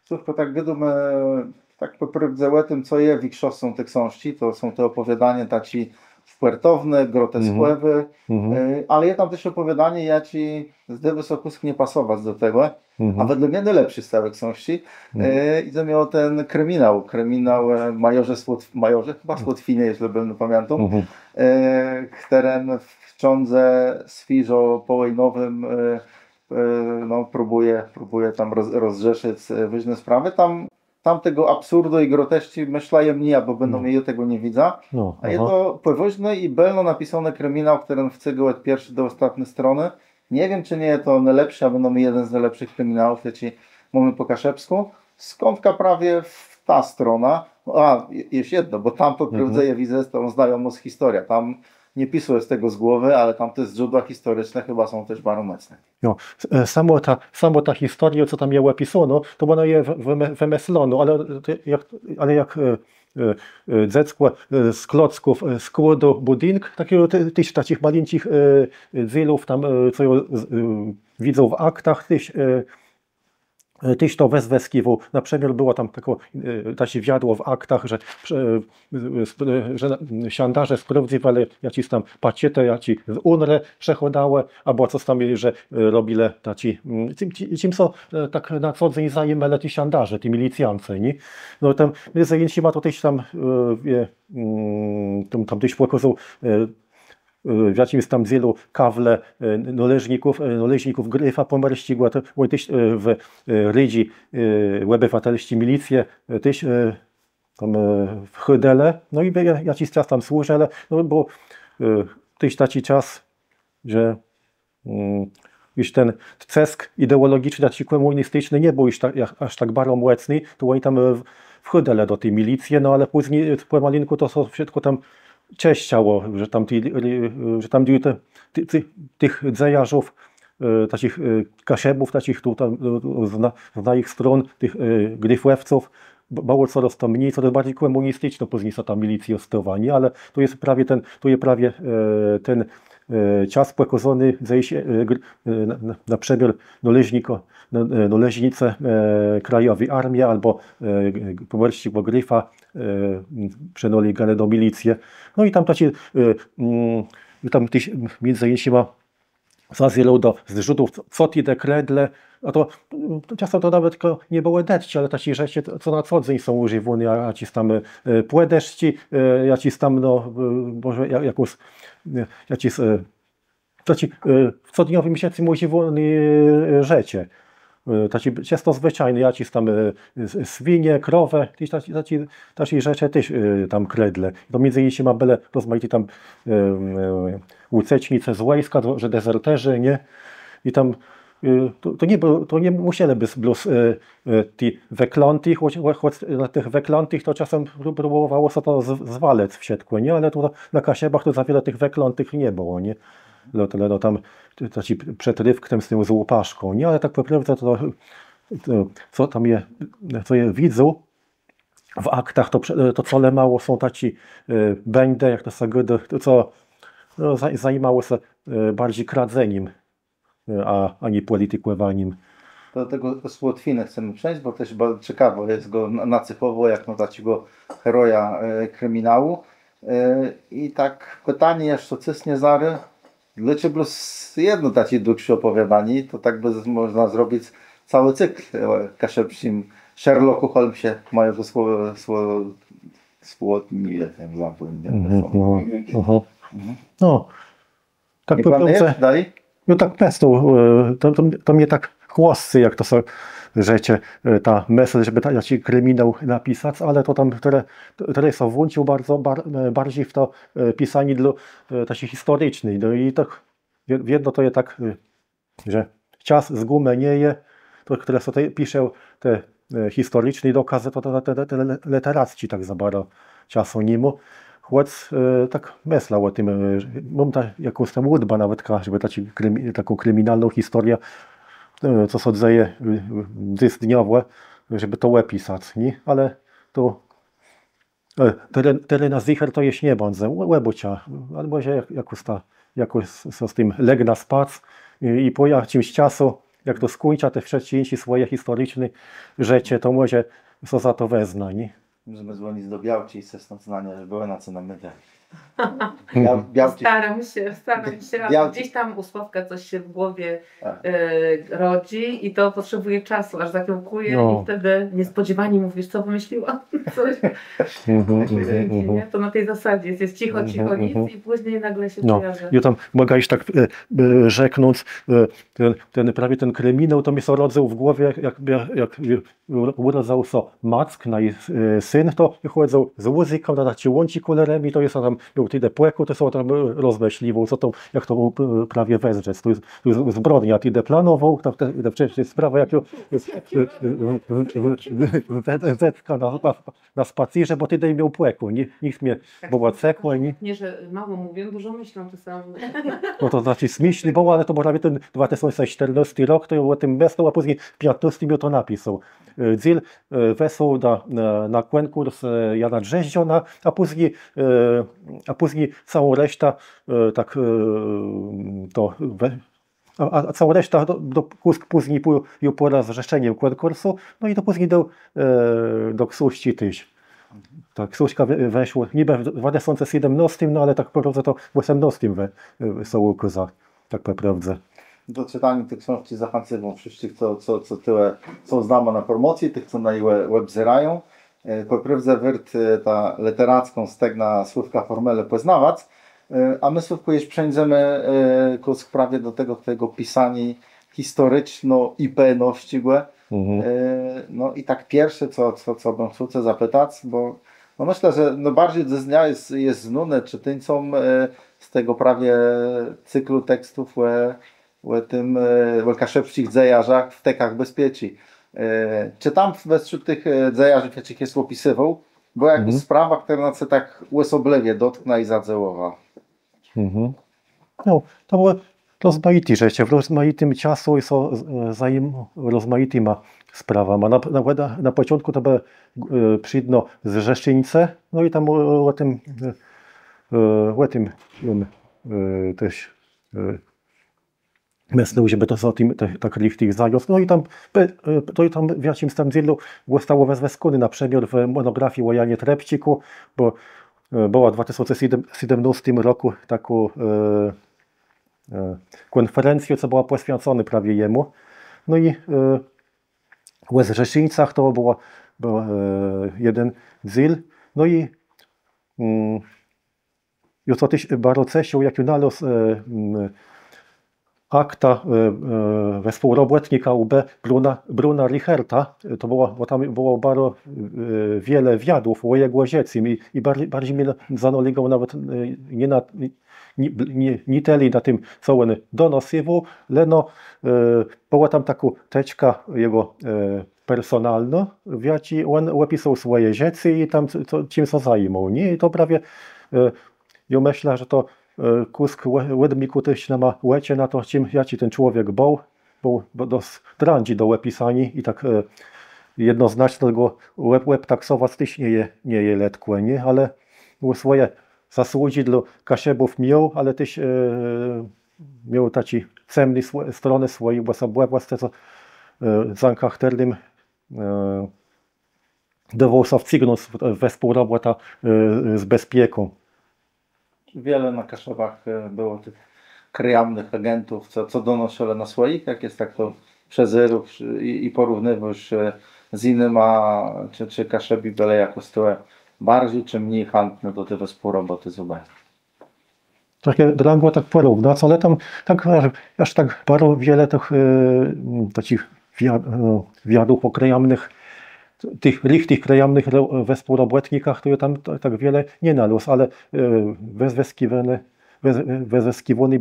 Słówkò, tak gôdómë tak pò prôwdze ò tim, co je wikszoscą ti ksążczi, to są te òpòwiôdania taczé wpòrtowné, groteskòwé, e, ale je tam téż òpòwiôdanié, jaczé zdôwô sã kùsk nie pasowac do tegò, a wedle mie nôlepszé z całi ksążczi. E, jidze mie ò ten kriminôł, kriminôł e, majorze, Słotw- majorze, chëba Słotwinie, jeżlë bëlno pamiãtóm, e, chtëren w cządze swiéżo pòwòjnowim e, e, no, próbùje, próbùje tam roz- rozrzeszëc e, wôżné sprawë. Tam tam tegò absurdu i grotesczi, mëszlã, jem ni, abò bënômni jô tegò nie widzã. A je to pòwôżny i bëlno napisóny kriminôł, chtëren wcygô òd pierszi do òstatny stronë. Nie wiém, czë nie je to nôlepszi, a bënômni jeden z nôlepszich kriminałów, jaczé mómë pò kaszëbskù. Skądka prawie w ta strona? A, je- jesz jedno, bò tam pò prôwdze je widzec tã znajomą historiã. Tam nie pisôł jem z tegò z głowë, ale tam te zdrzódła historiczné chëba są téż baro mòcné. Jo, s- e, samò ta, samò ta historiô, co tam je òpisónô, to òna je w- wëmë- wëmëslonô, ale to jak, ale jak e, e, e, dzeckò e, z klocków e, skłôdô bùdink, taczégò te- téż taczich malinczich e, e, dzélów tam, e, co jô z- e, widzôł w aktach, téż e, e, téż to wëzwëskiwôł. Na przëmiôr bëło tam taczé e, taczé wiadło w aktach, że prze- e, sp- e, że na- szandarzë sprôwdzywelë jaczés tam paczétë, jaczé z ùnrë przëchôdałë, abò cos tam mielë, że e, robilë taczé, mm, czim, czim, czim sã e, tak na co dzéń zajimelë ti szandarzë, ti milicjańce, nié? No tam midzë jinszima to téż tam e, e, mm, tam, tam téż pòkôzôł e, e, w jaczims tam dzélu kawle e, nôleżników, e, nôleżników Grifa Pòmòrsczégò, to òni téż e, w e, rédżi e, òbëwatelsczi milicje e, téż e, tam e, wchôdelë, no i ja- jaczis czas tam służëlë, no bò e, téż taczi czas, że mm, ju ten cësk ideòlogiczny, taczi kòmùnisticzny nie béł ju tak, jak- jaż tak baro mòcny, to òni tam e, w- wchôdelë do ti milicje, no ale pózni e, pòmalinkù to sã wszëtkò tam czëscëło, że tam ti, e, że tam ti- te- ti- ti- tëch dzejarzów, e, taczich e, Kaszëbów, taczich tu tam e, z na- z najich strón, tëch e, grifòwców, b- bëło corôz to mni, corôz barżi kòmùnisticznô pózni sã ta milicjô stôwa, nié? Ale to je prawie ten, to je prawie e, ten e, czas pòkôzóny, że je e, gr- e, na- na- na przëmiôr nôleżnikò- no- e, nôleżnicë e, Krajowi Armie abò e, g- Pòmòrsczégò Grifa e, przënôlegelë do milicje. No i tam taczé e, mm, tam téż midzë jinszima zazérôł do zdrzódłów, co- co ti de kredle, a to, to czasã to nawet kò- nie bëłë dëtczi, ale taczé rzeczë, co- co na co dzéń są ùżiwóné, a- jaczés tam e, pòdëszczi, e, jaczés tam, no, e, mòże ja- jakąs, e, jaczés e, taczé e, w codniowim żëcym ùżiwóné e, rzeczë. E, Taczé czãsto zwëczajné, jaczés tam e, s- swinie, krowë, téż taczé, taczé, taczé rzeczë téż e, tam kredle. To midzë jinszima bëłë rozmajité tam e, e, ùcécznicë z wòjska, to- że dezerterzë, nié? I tam e, to, to nie bëło, to nie mùszelë bëc blós e, e, ti wëklãti, chòc, chòc na tëch wëklãtëch to czasã pró- próbòwało sã to z- zwalëc wszëtkò, nié? Ale tu na Kaszëbach to za wiele tëch wëklãtëch nie bëło, nié? No, to, no, tam t- taczi przëtrôfk tam z tą złopaszką, nié? Ale tak pò prôwdze to, to, co tam je, co jô widzã w aktach, to, prze- to colemało są taczé e, bãdë, jak to sã gôdô, to co no, za- zajimałë sã e, barżi kradzenim, e, a, a nié pòlitikòwanim. To tegò Słotwinë chcemë przeńc, bò téż baro cekawò jes gò na- nacéchòwôł jakno taczégò heroja e, kriminału. E, I tak pitanié, jesz co cësnie zarô, dlôcze blós jedno taczé dłëgszé òpòwiôdanié, to tak bë mòżna zrobic całi cykl e, kaszëbsczim Sherlocku Holmesie, majorze Sło- Sło- Słotnie, nie wiém, zabłądł. No, no. Tak Nie pò prôwdze. Planujesz dalej? No tak mëszlã, e, to, to, to mie tak chłoscy, jak to sã rzecze, e, ta mësl, żebë ta- taczi kriminôł napisac, ale to tam terô terô sã włącził baro bar- e, barżi w to e, pisanié dlô e, taczi historiczny. No i tak wie- wiedno to je tak, e, że czas z gùmë nie je, to, chtërne sã tej pisze, te e, historiczné dokazë, to, to, to, to le- lëteracczi tak za baro czasu ni ma. Chòc e, tak mëszlã ò tim, e, że móm ta, jakąs tam ùdbã nawetka, żebë taczi krimi- taką kriminalną historiã, e, co sã dzeje e, dzysdniowò, żebë to òpisac, nié? Ale to e, terô terô na zicher to jesz nie bãdze, ò- òbôczã, ale mòże jak- jakòs ta, jakòs sã z tim legnã spac i, i pò jaczims czasu, jak to skùńczã te wszëtczé jinszé swòje historiczné rzeczë, to mòże sã za to weznã, nié? Mòżemë zwònic do białczi i cësnąc na niã, żebë òna co na mëdze. Białczi. Staram się, staram się, ale Białczi. Gdzieś tam u Sławka coś się w głowie Tak. e, rodzi i to potrzebuje czasu, aż zakiełkuje No. I wtedy niespodziewanie mówisz, co wymyśliłam. Coś. Mhm, mhm, mhm. Nie? To na tej zasadzie jest, jest cicho, cicho, Mhm, nic mhm. I później nagle się No, pojawia. jô tam mògã jesz tak e, e, rzeknąc, e, ten, ten prawie ten kriminôł to mie sã rodzył w głowie, jak, jak, jak e, ùrodzëł sã Mack, naj e, syn, to jô chòdzył z wózykã na taczé łączi kòle remiã, to jô sã tam miôł tëli pòkù, to sã tam e, rozmëszliwôł, co to, jak to e, prawie wëzdrzec. To je, to je zbrodniô, tëli planowôł, ta, ta, ta wcześniej sprawa, jak jô e, e, e, e, e, e, e, na, na, na spacérze, bò tëli miôł pòkù, nié? Nicht mie bëło cekło, nié? Nie, że mało mówią, dużo myślą czasami. No to znaczi smiészné bëło, ale to prawie ten dwa tësące sztërnôsti rok, to jô ò tim mëslôł, a pózni w piãtnôstim jô to napisôł. E, dzél e, wësłôł na, na, na kònkùrs e, Jana Drzéżdżona, a pózni, e, a pózni całą resztã e, tak e, to we, a, a całą resztã do, do, kùsk pózni pò, ju pò rozrzeszenim kònkùrsu, no i to pózni do, e, do ksążczi téż. Ta ksążka wë- wëszła niby w dwa tësące sétmënôstim, no ale tak pò prôwdze to w òsemnôstim wë- e, sã ùkôza, tak pò prôwdze. Do czëtaniô ti ksążczi zachãcywóm wszëtczich, co, co, co tëli są z nama na promòcji, tëch, co naju òb- òbzérają. E, Pò prôwdze wôrt e, tã lëteracką stegnã Sławka Formelë pòznawac. E, A më, Sławkù, jesz przeńdzemë e, kùsk prawie do tegò, tegò pisaniô historiczno-IPN-owsczégò. E, No i tak pierszé, co, co, co bëm chcôł ce zapëtac, bò no mëszlã, że no barżi dzysdnia je, je znóné czëtińcóm e, z tegò prawie cyklu tekstów ò, ò tim, e, ò kaszëbsczich dzejarzach w tekach bezpieczi. E, Czë tam westrzód tëch e, dzejarzów, jaczich jes òpisywôł, bëła jakôs sprawa, chtërna ce tak òsoblëwie dotkna i zadzëwòwa? Mhm. No, to bëłë rozmajité rzeczë, w rozmajitim czasu i sã e, zajim rozmajitima sprawama. Na, na, na pòczątkù to bëłë e, przédno Zrzeszińce, no i tam ò, ò tim, e, e, ò tim jem e, téż e, mëslôł, żebë to sã tim te- tak richtich zając. No i tam pe- e, to i tam w jaczims tam dzélu òstało wëzwëskóné, na przëmiôr w mònografii ò Janie Trepczikù, bò e, bëła w dwa tësące sétmënôstim rokù takô e, e, kònferencjô, co bëła pòswiãconô prawie jemù. No i e, ò Zrzeszińcach to bëło, bëło e, jeden dzél. No i mm, jô sã téż baro cesził, jak jô nalôzł e, mm, akta e, e, wespółrobòtnika ù B Bruna, Bruna Richerta. E, To bëło, bò tam bëło baro e, wiele wiadłów ò jegò żëcym i, i barżi, barżi mie zanôlégôł nawet e, nié na, nié, nié, nié tëli na tim, co òn donosywôł, leno e, bëła tam takô teczka jegò e, personalnô, w jaczi òn òpisôł swòje żëcé i tam co, co, czim sã zajimôł, nié? I to prawie e, jô mëszlã, że to kùsk òdmikù téż nama òczë na to, czim, jaczi ten człowiek béł, béł dosc drãdżi do òpisaniô i tak jednoznaczno gò òbtaksowac téż nie je letkò, nié? Ale swòje zasłëdżi dlô Kaszëbów miôł, ale téż miôł taczé cemné stronë swòji òsobòwòscë, co, dzãka chtërnym dôwôł sã wcygnąc we współrobòtã z bezpieką. Wiele na Kaszëbach bëło tëch krëjamnëch agentów, co donosëlë na swòjich, jak jes tak to przezérôł i pòrówniwôł z jinyma, czë Kaszëbi bëlë jakòs tëli barżi czë mni chãtny do ti współrobòtë z ùbë? Trochã drãgò tak pòrównac, ale tam tak jaż tak baro wiele tëch taczich wiadłów ò krëjamnëch, tëch richtich krëjamnëch współrobòtnikach, to jô tam tak wiele nie nalôzł, ale wëzwëskiwóné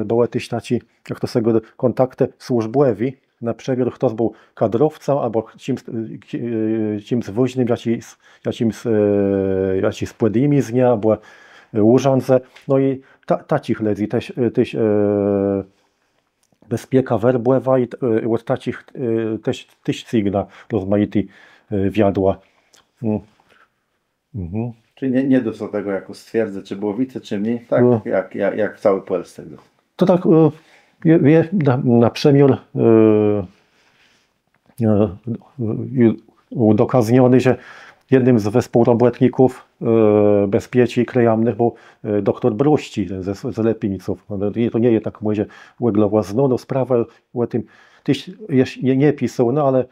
bëłë téż taczé, jak to sã gôdô, kòntaktë służbòwé. Na przëmiôr chtos béł kadrowcã abò czims wôżnym w jaczims pòdjimiznie abò ùrzãdze. No i taczich lëdzy téż bezpieka werbòwa i òd taczich téż cygna rozmajité wiadła. Czëli nie dô sã tegò jakòs stwierdzëc, czë bëło wicy czë mni, tak jak w całi Pòlsce. To tak je na przëmiôr ùdokazniony, że jednym z współrobòtników bezpieczi krëjamnëch béł doktór Brusczi z Lëpińców. To nie je tak mòże òglowò znónô sprawa, ò tim téż nie pisôł, no ale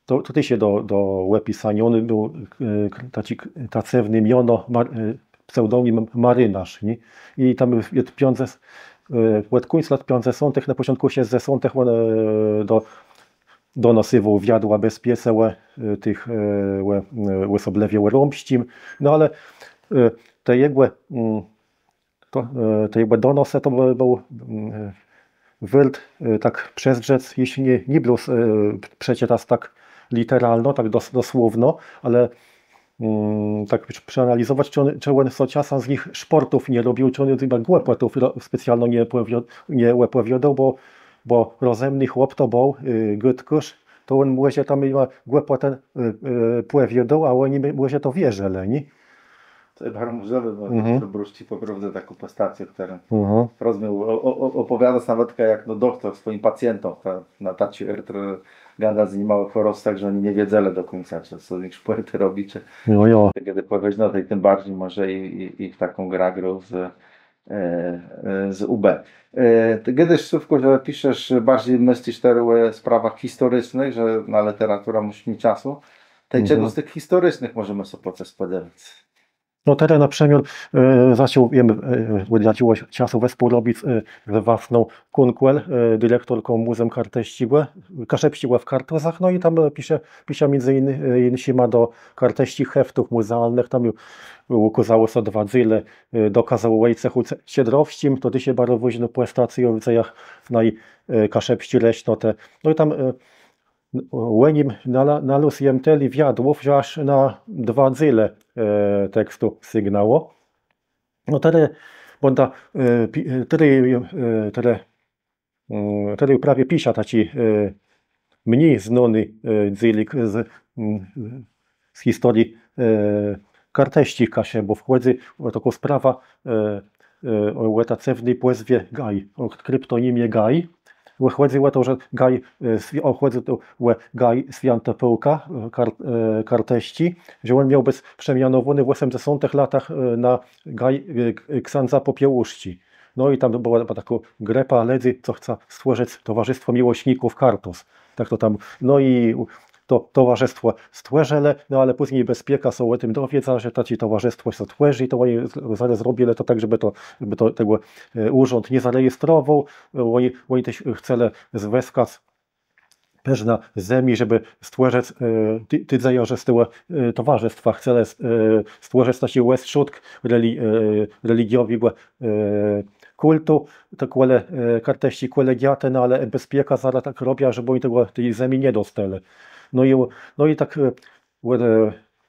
to téż je do òpisaniô. Òn béł taczi, tacewné miono, pseudonim Marynarz, nié? I tam òd piãcdzesąt, òd kùńca lat piãcdzesątëch, na pòczątkù szescdzesątëch òn donosywôł wiadła bezpiece ò tëch òsoblëwie ò Rómpsczim. No ale te jegò to te jegò donosë to béł wôrt tak przezdrzec, jeżlë nié blós przeczëtac tak literalno, tak dosłowno, ale tak przeanalizowac, czë òn so czasã z nich szpòrtów nie robił, czë òn chëba głëpòtów specjalno nie òpòwiôdôł, bò rozëmny chłop to béł, gôdkôrz, to òn mòże tam głëpòtë pòwiôdôł, a òni mòże to wierzëlë, nié? To je baro mòżlëwé, bò Brusczi pò prôwdze taką pòstacją, chtërna rozmia òpòwiadac nawetka jak no doktór swòjim pacjentom, na taczi ôrt gôdô z nima ò chòroscach, że òni nie wiedzelë do kùńca, czë so z nich szpòrtë robi, czë... No jo. Czedë pòwiedzą, no to i tim barżi mòże i w taką grã grôł z z ùbë. Të gôdôsz, Sławkù, że piszesz barżi, mëslisz terô ò sprawach historicznëch, że na lëteraturã mùszisz miec czasu. Tej czegò z tëch historicznëch mòżemë sã pò cos spòdzéwac? No terô na przëmiôr zaczął jem òd jaczégòs czasu wespółrobic z wastną Kùnkòl, direktorką Mùzeùm Kartësczégò, Kaszëbsczégò w Kartuzach, no i tam pisze, pisze midzë jinszima do kartësczich heftów mùzealnëch, tam ju ùkôzało sã dwa dzéle dokôzë ò Wòjcechù Czedrowsczim, to téż je baro wôżnô pòstacjô w dzejach naji kaszëbsczi rësznotë. No i tam ò nim nalôzł jem tëli wiadłów, że jaż na dwa dzéle tekstu sygnało. No terô, bãdã terô, terô terô prawie piszã taczi mni znóny dzélik z historii kartësczi Kaszëbów. Chòdzy ò taką sprawã ò tacewny pòzwie Gaj, ò kriptonimie Gaj. Chòdzy ò to, że Gaj, chòdzy ò Gaj Swiãtopôłka kartësczi, że òn miôł bëc przemianowóny w òsemdzesątëch latach na Gaj ksãdza Pòpiełuszczi. No i tam bëła takô grëpa lëdzy, co chca stwòrzëc Towarzystwo Miłośników Kartuz. Tak to tam, no i to towarzëstwò stwòrzëlë, no ale pózni bezpieka sã ò tim dowiedza, że taczé towarzëstwò sã twòrzi, to òni zarô zrobilë to tak, żebë to, żebë to tegò ùrząd nie zarejestrowôł. Òni téż chcelë zwëskac përznã zemi, żebë stwòrzëc, ti dzejôrze z tegò towarzëstwa chcelë stwòrzëc taczi òstrzódk religiowégò kùltu, to kòle kartësczi kòlegiatë, no ale bezpieka zarô tak robia, żebë òni tegò, ti zemi nie dostelë. No i tak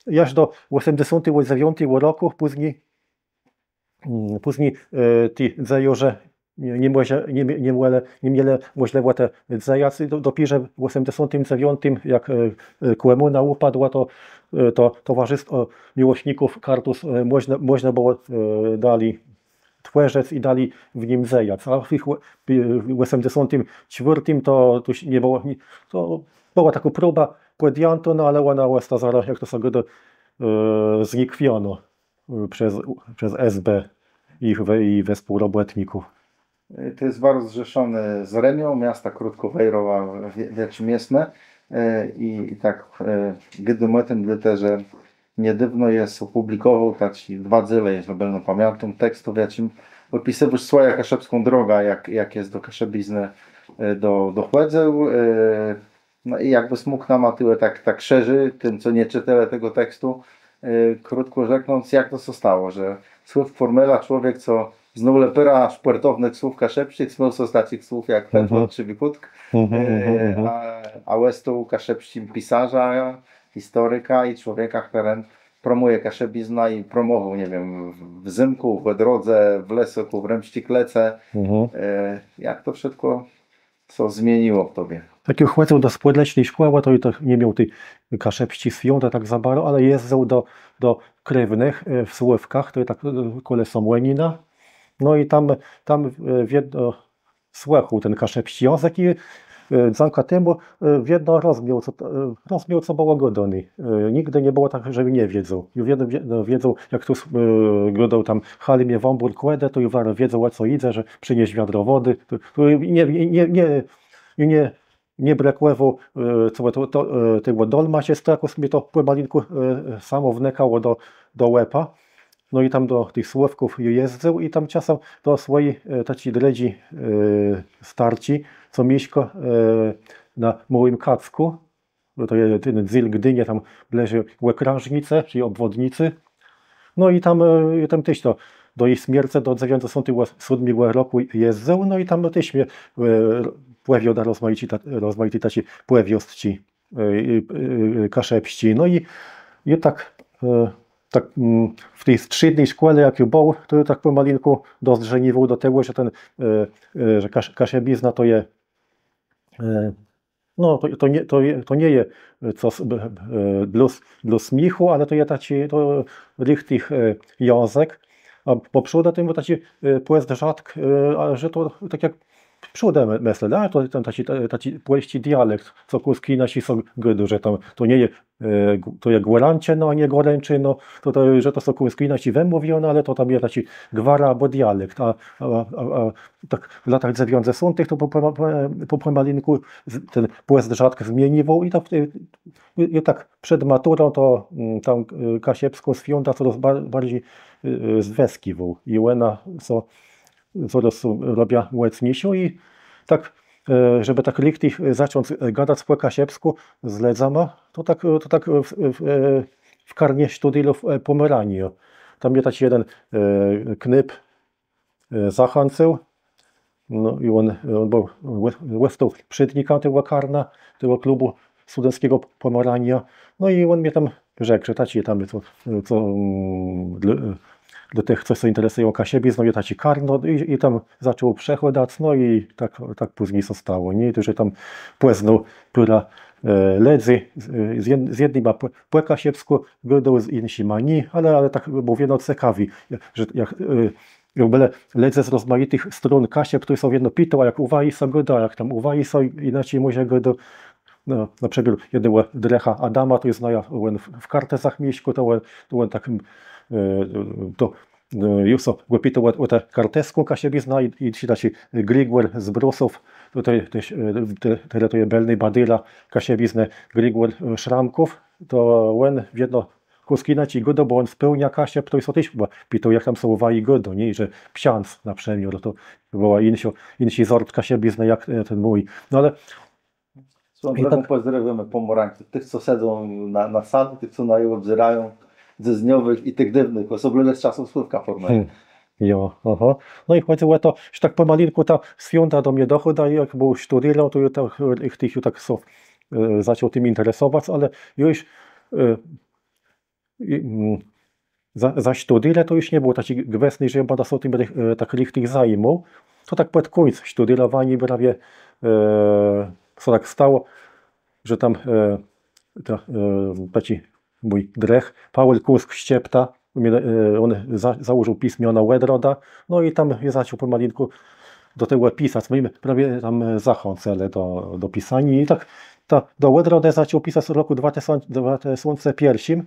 jaż do òsemdzesątégò dzewiątégò rokù, pózni Pózni ti dzejôrze nie mielë, nie mielë mòżlëwòtë dzejac. Dopiérze w òsemdzesątim dzewiątim, jak kòmùna ùpadła, to towarzëstwò miłośników Kartuz mòżna bëło dali twòrzëc i dali w nim dzejac. A w òsemdzesąt czwiôrtim to tuż nie bëło, to bëła takô próba pòdjãtô, no ale òna òsta zarô, jak to sã gôdô, znikwiónô przez S B i wespółrobòtników. To je baro zrzeszoné z Rëmią, miasta krótkò Wejrowa, w jaczim jesmë. I tak gôdóm ò tim dlôte, że niedôwno jes òpùblikòwôł taczé dwa dzéle, jeżlë bëlno pamiãtóm, tekstu, w jaczim òpisywôsz swòjã kaszëbską drogã, jak jes do kaszëbiznë dochòdzył. No i jakbës mógł nama tëli tak szerzi, tim, co nie czëtelë tegò tekstu, krótkò rzeknąc, jak to sã stało, że Sławk Formela, człowiek, co znôł le pôrã szpòrtownëch słów kaszëbsczich, smiôł sã z taczich słów jak ten, Trzëwikùtk, a òstôł kaszëbsczim pisarzã, historikã i człowiekã, chtëren promùje kaszëbiznã i promòwôł, nie wiém, w Zymkù, w Òdrodze, w Lesôkù, w Rëmsczi Klece. Jak to wszëtkò sã zmieniło w tobie? Jak jô chòdzył do spòdleczny szkòłë, to jô nie miôł ti kaszëbsczi swiądë tak za baro, ale jezdzył do krewnëch w Sławkach, to je tak kòle Sëmònina. No i tam wiedno słëchôł ten kaszëbsczi jãzëk i dzãka temù wiedno rozmiôł, co bëło gôdóné. Nigdë nie bëło tak, żebë nie wiedzôł. Jô wiedno wiedzôł, jak chtos gôdôł tam: „Hali mie wãbórk wòdë”, to jô zarô wiedzôł, ò co jidze, że: „Przënies wiadro wòdë”. To nie brëkòwôł, co to tegò dolmaczëc, to jakòs mie to pòmalinkù samò wnikało do łepa. No i tam do tëch Sławków jezdzył i tam czasã do swòji taczi drëdżi starczi, co mieszkô na Môłim Kackù, to je ten dzél Gdini, tam blëżi Òkrãżnicë, czëlë òbwòdnicë. No i tam téż to do ji smiercë, do dzewiãcdzesątégò sódmégò rokù jezdzył, no i tam téż mie pòwiôdôł rozmajité taczé pòwiôstczi kaszëbsczé. No i tak w ti strzédny szkòle, jak jô béł, to jô tak pòmalinkù dozdrzeniwôł do tegò, że ten, że kaszëbizna to je, no to nie je cos dlô smiéchù, ale to je taczi richtich jãzëk. A pò przódë to béł taczi pòzdrzatk, że to tak jak przódë mëslelë, a to ten taczi pòlsczi dialekt, co kùsk jinaczi sã gôdô, że tam to nie je, to je Gòrãczëno, a nié Gòrãczëno, to że to sã kùsk jinaczi wëmôwiô, no ale to tam je taczi gwara abò dialekt. A tak w latach dzewiãcdzesątëch to pò pòmalinkù ten pòzdrzatk zmieniwôł i tak przed maturą to tam kaszëbską swiądã corôz barżi zwëskiwôł i òna corôz robia mòcniészą i tak, żebë tak richtich zacząc gadac pò kaszëbskù z lëdzama, to tak w karnie sztudérów Pòmeraniô. Tam mie taczi jeden knôp zachãcył. No i òn béł, òstôł przédnikã tegò karna, tegò klubù studencczégò Pòmeraniô. No i òn mie tam rzekł, że taczi tam, co dlô tëch, co sã interesëją kaszëbizną, je taczé karno, i tam zaczął przëchôdac, no i tak pózni sã stało, nié? Że tam pòznôł pôrã lëdzy, z jednyma pò kaszëbskù gôdôł, z jinszima nié, ale tak bëło wiedno cekawi, że jak bëlë lëdze z rozmajitëch strón Kaszëb, to jô sã wiedno pitôł, a jak ù waji sã gôdô, a jak tam ù waji sã jinaczi mòże gôdô. Na przëmiôr jednégò drëcha Adama to jô znajã, òn w Kartëzach mieszkô, to òn tak, to jô sã gò pitôł ò tã kartëską kaszëbiznã i taczi Grégór z Brusów, to téż terô to je bëlny badéra kaszëbiznë Grégór Szramków, to òn wiedno kùsk jinaczi gôdô, bò òn z pôłnia Kaszëb, to jô sã téż pitôł, jak tam sã ù waji gôdô, nié, że ksądz na przëmiôr, to bëła jinszi zort kaszëbiznë jak ten mój. No ale... Słëchôj, pòzdrôwiómë Pòmòrańców, tëch, co sedzą na sali, tëch, co naju òbzérają, dzysdniowëch i tëch dôwnëch, òsoblëwie z czasów Sławka Fòrmelë. Jo, aha. No i chòdzy ò to, że tak pòmalinkù ta swiąda do mie dochôda, i jak béł sztudérã, to jô tak sã zaczął tim interesowac, ale jô ju za, za sztudérë to ju nie bëło taczé gwësné, że jô bãdã sã tim rich-, e, tak richtich zajimôł. To tak pòd kùńc sztudérowaniô prawie, e, sã tak stało, że tam, e, ta, e, taczi mój drëch, Paweł Kùsk-Szczepta, mie, e, òn za-, założił pism Jana Òdrodë, no i tam jô zaczął pòmalinkù do tegò pisac. Mie prawie tam, e, zachãcëlë do, do pisaniô i tak ta, do Òdrodë zaczął pisac w rokù dwa tësące, dwa tësące pierszim.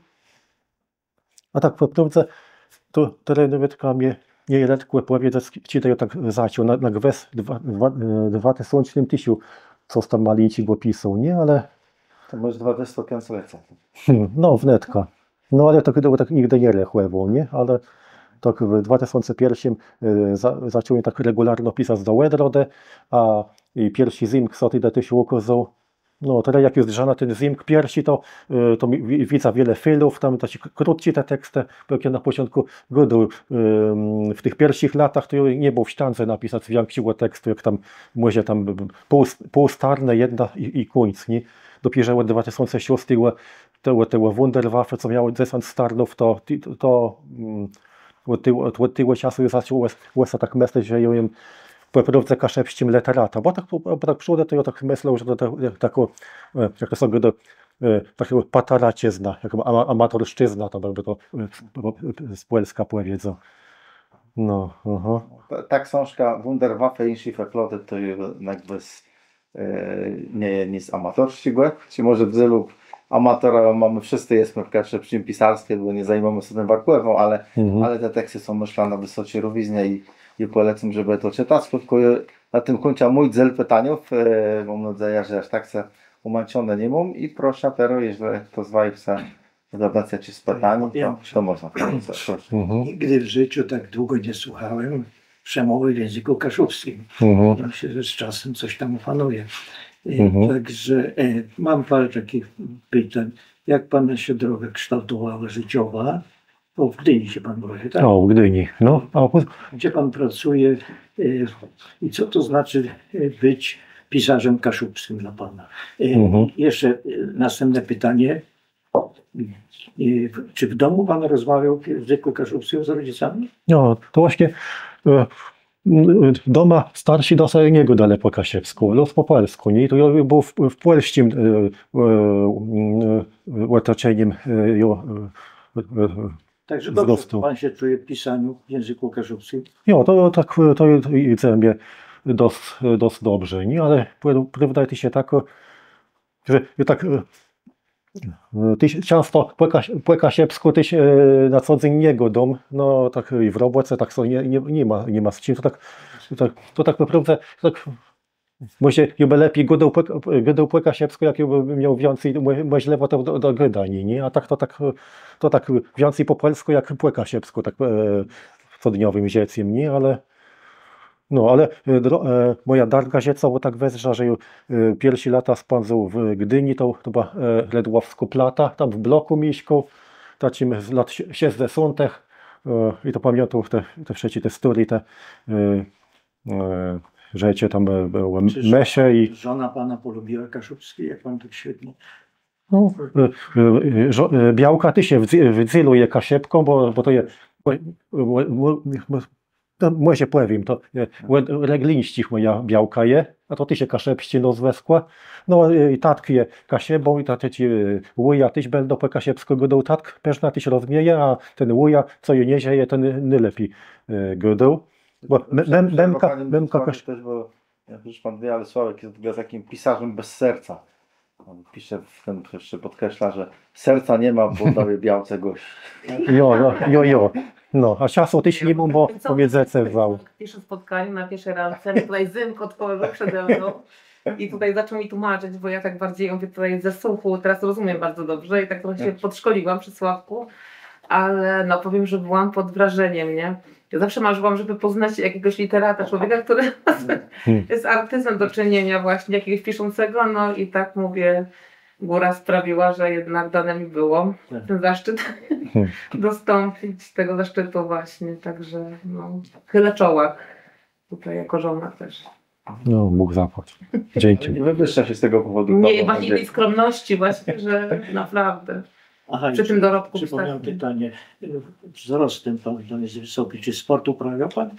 A tak pò prôwdze, to terô nawetka mie nie je letkò pòwiedzec, czë to jô tak zaczął na, na gwës dwa, dwa, e, dwa tësące, téż jô cos tam malinczégò pisôł, nié? Ale To môsz dwadzesce piãc lat. Hmm, no, wnetka. No, ale to, to tak nigdë nie rechòwôł, nié? Ale tak w dwa tësące pierszim, e, za-, zaczął jem tak regùlarno pisac do Òdrodë, a i pierszi zymk, co tedë téż ùkôzôł, no, terô jak ju zdrzã na ten zymk pierszi, to, e, to mi-, wi-, widzã wiele felów, tam taczé k-, krótczé te tekstë, bò jak jô na pòczątkù gôdôł, em, w tëch pierszich latach, to jô nie béł w sztãdze napisac wikszégò tekstu, jak tam, mòże tam b-, b-, pół s-, pół starnë jedna i, i kùńc, nié? Dopiérze òd dwa tësące szóstégò, tegò, tegò Wunderwaffe, co miało dzesãc starnów, to, to, to, mm, Òd tegò, òd, òd tegò czasu jô zaczął ò s-, ò se tak mëslec, że jô jem pò prôwdze kaszëbsczim lëteratã. Bò tak, bò tak przódë to jô tak mëslôł, że to, to, tak, e, jak to sã gôdô, e, takô pataraczëzna, jak ama-, amatorszczëzna, to bë to, e, z, z pòlskù pòwiedzôł. No, aha. Ta, ta ksążka Wunderwaffe i jinszé feflotë to je jakbë z e, nie je nic amatorsczégò, czë mòże w dzélu amatorama më wszëtcë jesmë w kaszëbsczim pisarstwie, bò nie zajimámë sã tim warkòwò, ale, ale te tekstë są, mëszlã, na wësoczi rówiznie i, i pòlécóm, żebë to czëtac. Krótkò, na tim kùńczã mój dzél pitaniów, e, móm nôdzejã, że jaż tak sã ùmãczoné ni móm i proszã terô, jeżlë chto z waju chce zadać jaczés pitanié, to, to można. Proszã. Nigdy w życiu tak długo nie słuchałem przemowy w języku kaszubskim. Myślę, że z czasem coś tam opanuję. E, także, e, mam parę takich pytań. Jak pana się droga kształtowała życiowa? Bo w Gdyni się pan urodził, tak? Ò, w Gdini. No, a pò- Gdzie pan pracuje, e, i co to znaczy, e, być pisarzem kaszubskim dla pana? E, jeszcze, e, następne pytanie. I czy w domu pan rozmawiał w języku kaszubskim z rodzicami? No, to własnie, e, m, doma starszi do se nie gôdelë pò kaszëbskù, le pò pòlskù, nié? To jô béł w, w pòlsczim, e, e, m, e, òtoczenim, e, jô, e, e, e, Także dobrze pan się czuje w pisaniu w języku kaszubskim? Jo, to tak, to jidze mie dosc, dosc dobrze, nié? Ale prôwda téż je takô, że jô tak, e, E, téż czãsto pò kasz-, pò kaszëbskù téż, e, na co dzéń nie gôdóm, no tak i w robòce, tak to nie, nie, ni ma, ni ma z czim, to tak, to, to tak pò prôwdze, tak, mòże jô bë lepi gôdôł pò, gôdôł pò kaszëbskù, jak jô bë miôł wiãcy mò-, mòżlëwòtów do, do gôdaniô, nié? A tak to tak, to tak wiãcy pò pòlskù jak pò kaszëbskù, tak, e, w codniowim żëcym, nié? Ale No, ale, e, dro-, e, mòja darga żëcowô tak wëzdrza, że jô, e, pierszé lata spãdzył w Gdini, to, to bëła, e, Redłowskô Plata, tam w blokù mieszkôł, taczim z lat sze-, szescdzesątëch, e, i to pamiãtôł te, te wszëtczé te stôré, te, e, e, rzeczë tam, e, bëłë, m-, mëszë i... Czy żona pana polubiła kaszubski, jak pan tak świetnie... No, e, e, e, żo-, e, białka téż je w dze-, w dzélu je Kaszëbką, bò, bò to je, bò, bò, bò, bò, to mòże pòwiém, to, e, Rëglińsczich mòja białka je, a to téż je kaszëbsczé nôzwëskò. No, e, i tatk je Kaszëbą, i ta, te, e, wùja téż bãdã pò kaszëbskù gôdôł, tatk përznã téż rozmieje, a ten wùja, co ju nie żëje, ten nôlepi, e, gôdôł. Bò me-, mem-, memka, memka Kasz- Też, bo Jak już pan wie, ale Sławek jest w ogóle takim pisarzem bez serca. On pisze, w tym jeszcze podkreśla, że serca nie ma, bo daje białce gości. Jo, jo, jo, jo. No, a czasu téż ni móm, bò pò miedzëcë wzãł. Pierwsze spotkanie, na pierwszej randce, tutaj Zymk otworzył przede mną i tutaj zaczął mi tłumaczyć, bo ja tak bardziej, mówię, tutaj ze słuchu, teraz rozumiem bardzo dobrze i tak trochę się podszkoliłam przy Sławku, ale no powiem, że byłam pod wrażeniem, nie? Ja zawsze marzyłam, żeby poznać jakiegoś literata, człowieka, który jest artystą do czynienia właśnie, jakiegoś piszącego, no i tak mówię, góra sprawiła, że jednak dane mi było ten zaszczyt dostąpić tego zaszczytu właśnie, także no, chylę czoła tutaj jako żona też. No, Bóg zapłać. Dzięki. Nie wywyższa się z tego powodu. Nie, właśnie tej skromności właśnie, że naprawdę. Aha, przy tym dorobku przypomniałem pytanie. Wzrostem pan, pan jest wysoki. Czy sport uprawia pan?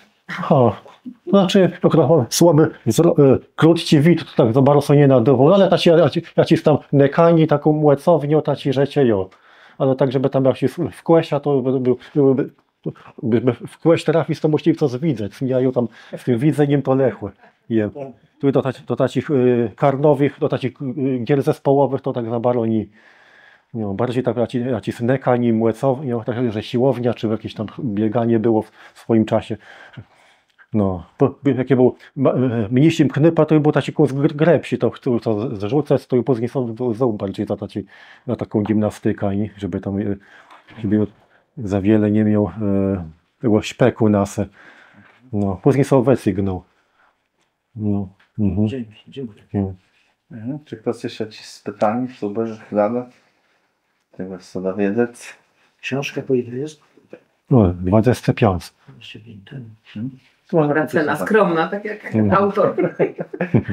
O, to znaczy, akurat mam słaby, wzro- e, krótki wid, to tak za bardzo nie nadawą, no ale tacy, jacy, jacyś tam nekani, taką młecownią, tacy rzeczy, jo. Ale tak, żeby tam jakiś w, w kòsza, to by, by, byłby, by, by w kòsz trafic, to musiałby coś widzec, nie? A ja tam z tym widzenim to lechò. Je. Tu do, tac- do takich e, karnowych, do takich e, gier zespołowych to tak za bardzo nie. No, bardziej tak, jacyś, jacyś nekani, młecownią, tak, że siłownia, czy jakieś tam bieganie było w swoim czasie. No, to, jak ja był ma- e, mniészim knôpã, to był taki kąsk gr- grëbszi, to, to, to zrzucać, to i później są, są bardziej za, taki, na taką gimnastykę, nie? Żeby tam, e, żeby za wiele nie miał e, tego szpeku na se. No, później sobie wycygnął. No, mhm. Dzięki, dziękuję. Mhm. Czy ktoś jeszcze jakieś pytanie, co by zadać? Tego co dowiedzieć. Książka po ile jest? No, dwadzieścia pięć. Dwadzieścia pięć, tak. Cena skromna, tak jak autor.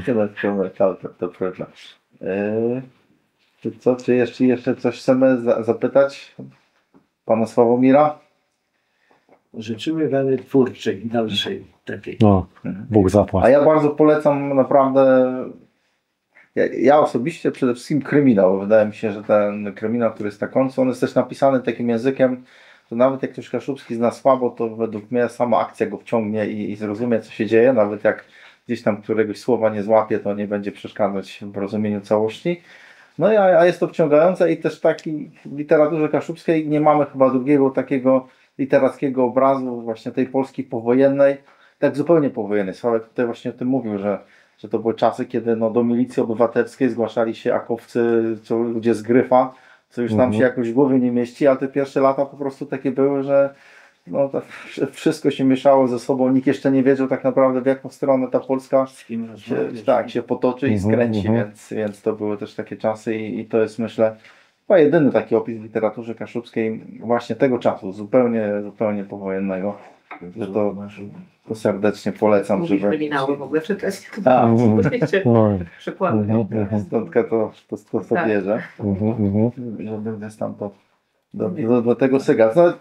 Cena skromna jak autor, to prawda. E, czy co, czy jeszcze, jeszcze coś chcemy za, zapytać pana Sławomira? Życzymy wiele twórczej, dalszej takiej. No, Bóg zapłać. A ja bardzo polecam naprawdę, ja, ja osobiście przede wszystkim kryminał. Wydaje mi się, że ten kryminał, który jest na końcu, on jest też napisany takim językiem, że nawet jak ktoś kaszubski zna słabo, to według mnie sama akcja go wciągnie i, i zrozumie, co się dzieje, nawet jak gdzieś tam któregoś słowa nie złapie, to nie będzie przeszkadzać w rozumieniu całości. No i a, a jest to wciągające i też taki w literaturze kaszubskiej nie mamy chyba drugiego takiego literackiego obrazu właśnie tej Polski powojennej, tak zupełnie powojennej. Sławek tutaj właśnie o tym mówił, że, że to były czasy, kiedy no, do milicji obywatelskiej zgłaszali się akowcy, co ludzie z Gryfa, co już nam się jakoś w głowie nie mieści, ale te pierwsze lata po prostu takie były, że no, to wsz- wszystko się mieszało ze sobą, nikt jeszcze nie wiedział tak naprawdę, w jaką stronę ta Polska się, tak, się potoczy i skręci, więc, więc to były też takie czasy i, i to jest, myślę, chyba jedyny taki opis w literaturze kaszubskiej właśnie tego czasu, zupełnie, zupełnie powojennego. Że to, to serdecznie polecam, żeby kryminały w ogóle czytać. Tak. Przykłady. Stądka to, to, to, to bierze. Żeby gdzieś tam to do, do, do tego sygać. No,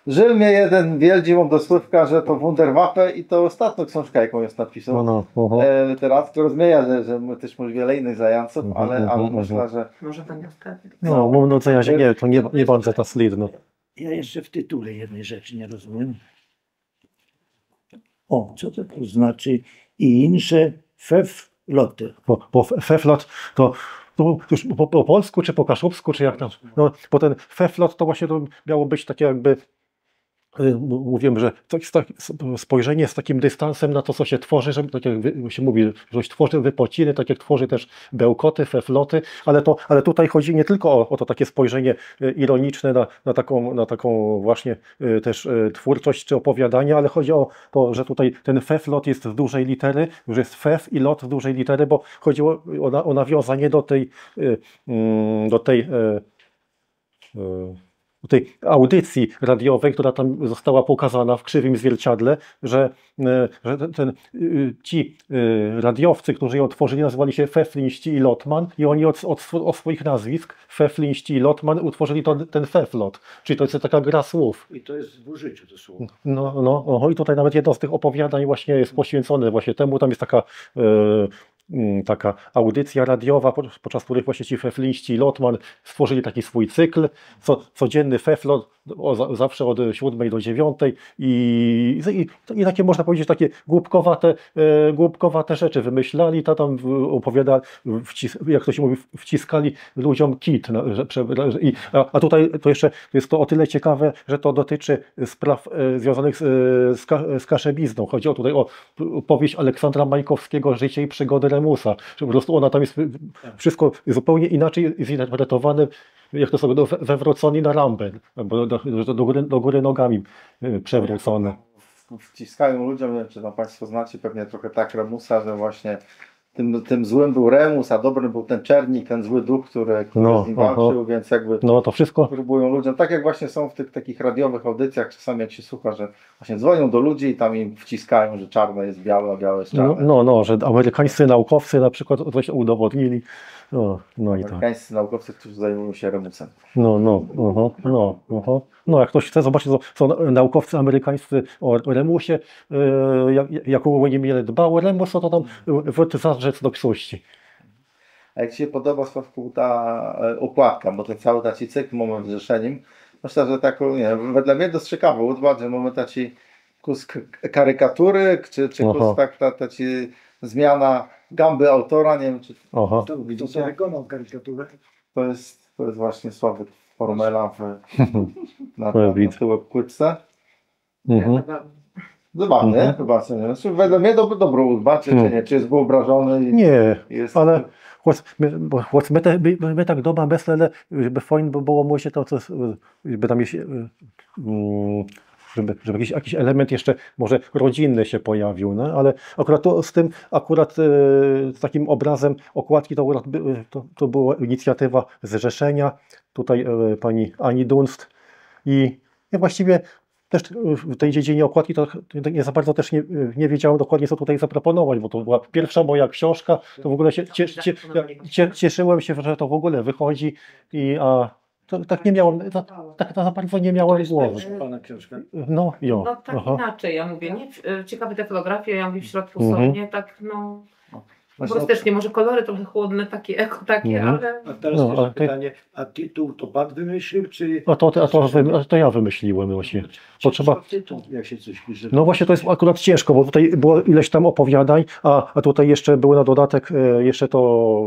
żył mnie jeden wiôldżi, mam do słówka, że to Wunderwaffe i to ostatniô książka, jaką jest napisał. No, no, aha. E, teraz to rozumiem, że, że my też może wiele innych zajęców, ale, ale myślę, że... Może to nie ostatni. No, mam nadzieję, że nie, to nie, nie będzie ta slédnô. Ja jeszcze w tytule jednej rzeczy nie rozumiem. O, co to tu znaczy? I insze fefloty. Bo, bo fe- feflot to, to już po, po polsku, czy po kaszubsku, czy jak tam. No, bo ten feflot to właśnie to miało być takie jakby, y, m- mówiłem, że to jest tak, s- spojrzenie z takim dystansem na to, co się tworzy, że tak jak wy- się mówi, że coś tworzy wypociny, tak jak tworzy też bełkoty, fefloty, ale to, ale tutaj chodzi nie tylko o, o to takie spojrzenie y, ironiczne na, na taką, na taką właśnie y, też y, twórczość czy opowiadanie, ale chodzi o to, że tutaj ten feflot jest z dużej litery, że jest fef i lot z dużej litery, bo chodziło o, na, o nawiązanie do tej, y, mm, do tej, y, y, tej audycji radiowej, która tam została pokazana w Krzywym Zwierciadle, że, y, że ten, ten, y, ci y, radiowcy, którzy ją tworzyli, nazywali się Feflińscy i Lotman i oni od, od, sw- od swoich nazwisk Feflińscy i Lotman utworzyli to, ten feflot. Czyli to jest taka gra słów. I to jest w użyciu to słowo. No, no, oho, i tutaj nawet jedno z tych opowiadań właśnie jest poświęcone właśnie temu. Tam jest taka, e, mm, taka audycja radiowa, po- podczas których właśnie ci Feflińscy i Lotman stworzyli taki swój cykl. Co, codzienny feflot o, za, zawsze od siódmej do dziewiątej i, i, i takie, można powiedzieć, takie głupkowate, e, głupkowate rzeczy wymyślali, ta tam w- opowiada, wcis, jak to się mówi, wciskali ludziom kit. Na, że, prze, że, i, a, a tutaj to jeszcze jest to o tyle ciekawe, że to dotyczy spraw e, związanych z, e, z, ka, z kaszebizną. Chodzi o tutaj o p- powieść Aleksandra Majkowskiego Życie i przygody Remusa, że po prostu ona tam jest, e, wszystko zupełnie inaczej zinterpretowane, jak to sobie, no, we- wewrócony na rãbë, bo do, do, do, góry, do góry nogami e, przewrócony. Wciskają ludziom, nie wiem, czy tam Państwo znacie, pewnie trochę tak Remusa, że właśnie tym, tym złym był Remùs, a dobrym był ten Czernik, ten zły duch, który, który No, z nim aha. walczył, więc jakby No to wszystko. próbują ludziom, tak jak właśnie są w tych takich radiowych audycjach, czasami jak się słucha, że właśnie dzwonią do ludzi i tam im wciskają, że czarne jest białe, a białe jest No, czarne. no, no, że amerykańscy naukowcy na przykład coś udowodnili. No, no i tak. Amerykańscy naukowcy, którzy zajmują się Remùsem. No, no, aha, no, aha. No, jak ktoś chce zobaczyć, co, co naukowcy amerykańscy o Remùsie, e, jak, jaką oni mieli dbę o Remùs, to tam, e, wôrt zazdrzec do ksążczi. A jak ci się podoba, Sławku, ta, e, okładka, bo ten cały taki cykl mamy w Zrzeszenim, myślę, że taką, nie wiem, wedle mnie dość ciekawą, bardzo mamy taki kùsk k-, karikatury, czy, czy Aha. kùsk tak, ta, ta ci zmiana gęby autora, nie wiem, czy Aha. To, to widzicie? To wykonał karikaturę. To jest, to jest właśnie Sławek Formela w, na, To ja na, na widzę. tej okładce. Mhm. Zabawne, Mhm. chyba, co nie? Znaczy, wedle mnie to dobrze zobaczyć, No. czy nie, czy jest wyobrażony i Nie, jest ale chòc më, bò chòc më, te, më, më tak doma mëslelë, żebë fajn bë bëło, mòże to, co, żebë tam jesz, e, mm, żebë, żebë jakiś, jakiś element jeszcze może rodzinny się pojawił, no, ale akurat to, z tym, akurat, e, z takim obrazem okładki to akurat by, to, to była inicjatywa Zrzeszenia, tutaj, e, pani Ani Dunst i ja właściwie też w tej dziedzinie okładki to nie za bardzo też nie, nie wiedziałem dokładnie, co tutaj zaproponować, bo to była pierwsza moja książka, to w ogóle się, cie, cie, ja cie, cieszyłem się, że to w ogóle wychodzi i a, to, tak nie miałem, to, tak za bardzo nie miałem głowy. Pana książka? No, jo. No tak Aha. inaczej, ja mówię, nie? W- e, Ciekawe te fotografie, ja mówię w środku Mhm. są, nie? Tak, no. Właśnie Fantastycznie, może kolory trochę chłodne, takie eko, takie, Mhm. ale A teraz No, jeszcze ale to pytanie, a tytuł to pan wymyślił, czy A to, a to, wym- a to ja wymyśliłem właśnie. Bo trzeba Tytuł, jak się coś pisze. No właśnie, to jest akurat ciężko, bo tutaj było ileś tam opowiadań, a, a tutaj jeszcze były na dodatek e, jeszcze to,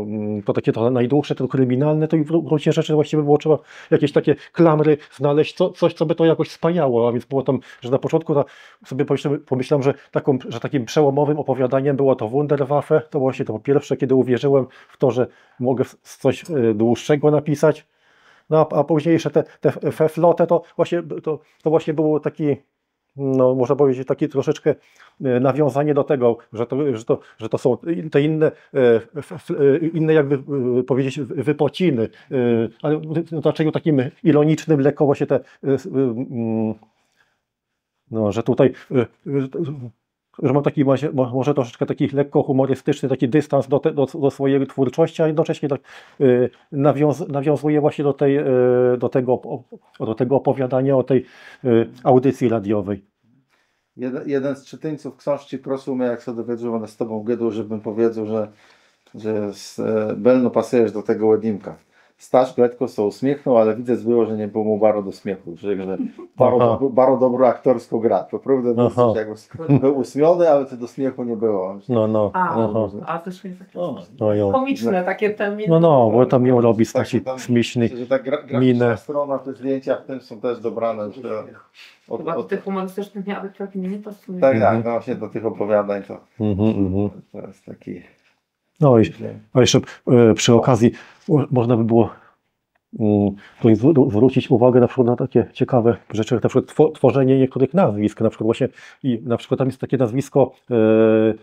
mm, to takie to najdłuższe, to kryminalne, to i w gruncie rzeczy właściwie było trzeba jakieś takie klamry znaleźć, co, coś, co by to jakoś spajało, a więc było tam, że na początku ta, sobie pomyślałem, pomyślałem, że taką, że takim przełomowym opowiadaniem było to Wunderwaffe, to właśnie to pierwsze, kiedy uwierzyłem w to, że mogę s- coś e, dłuższego napisać. No a, a późniejsze te, te feflote to właśnie, to, to właśnie było taki, no można powiedzieć, takie troszeczkę e, nawiązanie do tego, że to, że to, że to są te inne, e, f- f- e, inne jakby e, powiedzieć wy- wypociny, e, ale w znaczeniu takim ironicznym, lekko właśnie te, e, s- e, mm, no, że tutaj e, e, że mam taki może, mo- może troszeczkę taki lekko humorystyczny taki dystans do, te, do, do swojej twórczości, a jednocześnie tak e, nawiąz, nawiązuje właśnie do, tej, e, do, tego, op- do tego opowiadania o tej e, audycji radiowej. Jeden, jeden z czytujących książki prosił mnie, jak się dowiedział, że z tobą gadał, żebym powiedział, że, że s- e, bëlno pasujesz do tego òdjimka. Staś lekko się uśmiechnął, ale widać było, że nie było mu bardzo do śmiechu, że, że bardzo, Aha. dobro, bardzo dobrą aktorską gra. Po prawdzie Aha. Wiesz, jak był usmiony, ale to do śmiechu nie było. No, no. A, Aha. a to się tak O, No jo. komiczne takie te miny. No, no, bo tam miał robić Tak, taki tam, śmieszny że ta gra, graficzna minę. strona, te zdjęcia w tym są też dobrane. Że od, Chyba do od, tych humorystycznych miały być takie miny, to w sumie. Tak, tak, Mhm. no właśnie do tych opowiadań to, Mhm, mhm. to jest taki No i, a jeszcze e, przy okazji u- można by było mm, tutaj zwró- zwrócić uwagę na przykład na takie ciekawe rzeczy, jak na przykład two- tworzenie niektórych nazwisk, na przykład właśnie i na przykład tam jest takie nazwisko e,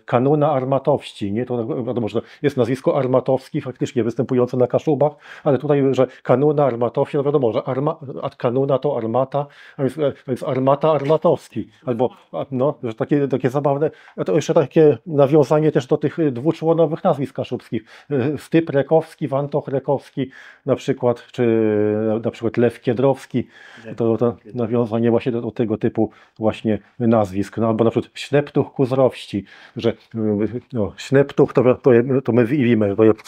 Kanóna Armatowsczi, nie? To wiadomo, że jest nazwisko Armatowski, faktycznie występujące na Kaszubach, ale tutaj, że Kanóna Armatowsczi, no wiadomo, że arma, a kanóna to armata, a więc, a więc Armata Armatowski, albo, a, no, że takie, takie zabawne, a to jeszcze takie nawiązanie też do tych e, dwuczłonowych nazwisk kaszubskich, e, Styp Rekowski, Wantoch Rekowski na przykład, czy na, na przykład Lew Kiedrowski, to, to nawiązanie właśnie do, do tego typu właśnie nazwisk, no albo na przykład Śneptuch Kùzrowsczi, że e, no, Śneptuch to, to, to my wiemy, to jest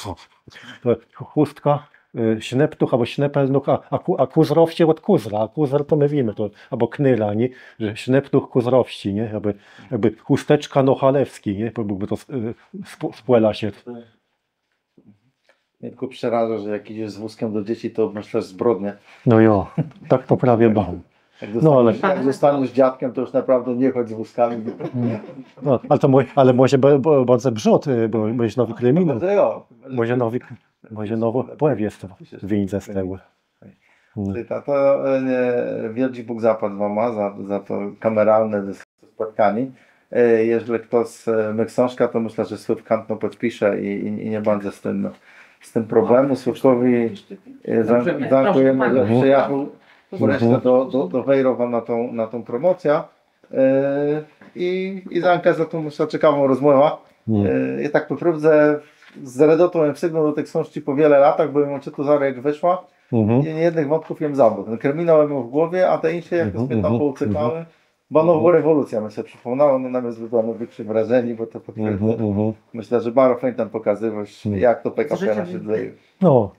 to chustka, e, Śneptuch albo Śnepelnuch, a, a, Kù- a Kùzrowsczi od Kùzra, a Kùzer to my wiemy, to, albo Knyra, nie? Że Śneptuch Kùzrowsczi, nie? Jakby, jakby chusteczka Nochalewski, nie? Bo byłby to z, e, z, z pòla się. Mnie tylko przeraża, że jak idziesz z wózkiem do dzieci, to obmyślasz zbrodnię. No jo, tak to prawie mam. Jak No, ale- zostaniesz, jak zostaniesz dziadkiem, to już naprawdę nie chodź z wózkami. No, ale to mój, ale może b- b- bądze brzód, y, bo będziesz nowy kryminał. Może jo. Może nowy, może nowy powieść wyjdzie z tego. No. Ty, to, to e, nie, wiôldżi Bóg zapłac wama za, za to kameralne dys- spotkanie. E, jeżlë chtos, e, mô ksążkã, to mëszlã, że Słôwk chãtno pòdpisze i, i, i nie bãdze z tim, z tim problemù. Słôwkòwi, e, dzã-, dzãkùjemë, że przëjachôł wreszce do, do, do Wejrowa na tã, na tã promòcjã. E, i, i dzãka za tã, mëszlã, cekawą rozmòwã. E, i tak pò prôwdze z Redotą jem sygnął do ti ksążczi pò wiele latach, bò jem jã czëtôł zarô, jak wëszła. I niejednëch wątków jem zabôcził. Ten terminôł jem miôł w głowie, a te jinszé jakòs mie tam pòùcékałë. Banowa rewolucja, mie sã przëpòmniała, no na mie zrobiła nôwikszé wrażenié, bò to pò prôwdze, mëszlã, że baro fejn tam pòkazywôsz, jak to P K P na se dzeje. No,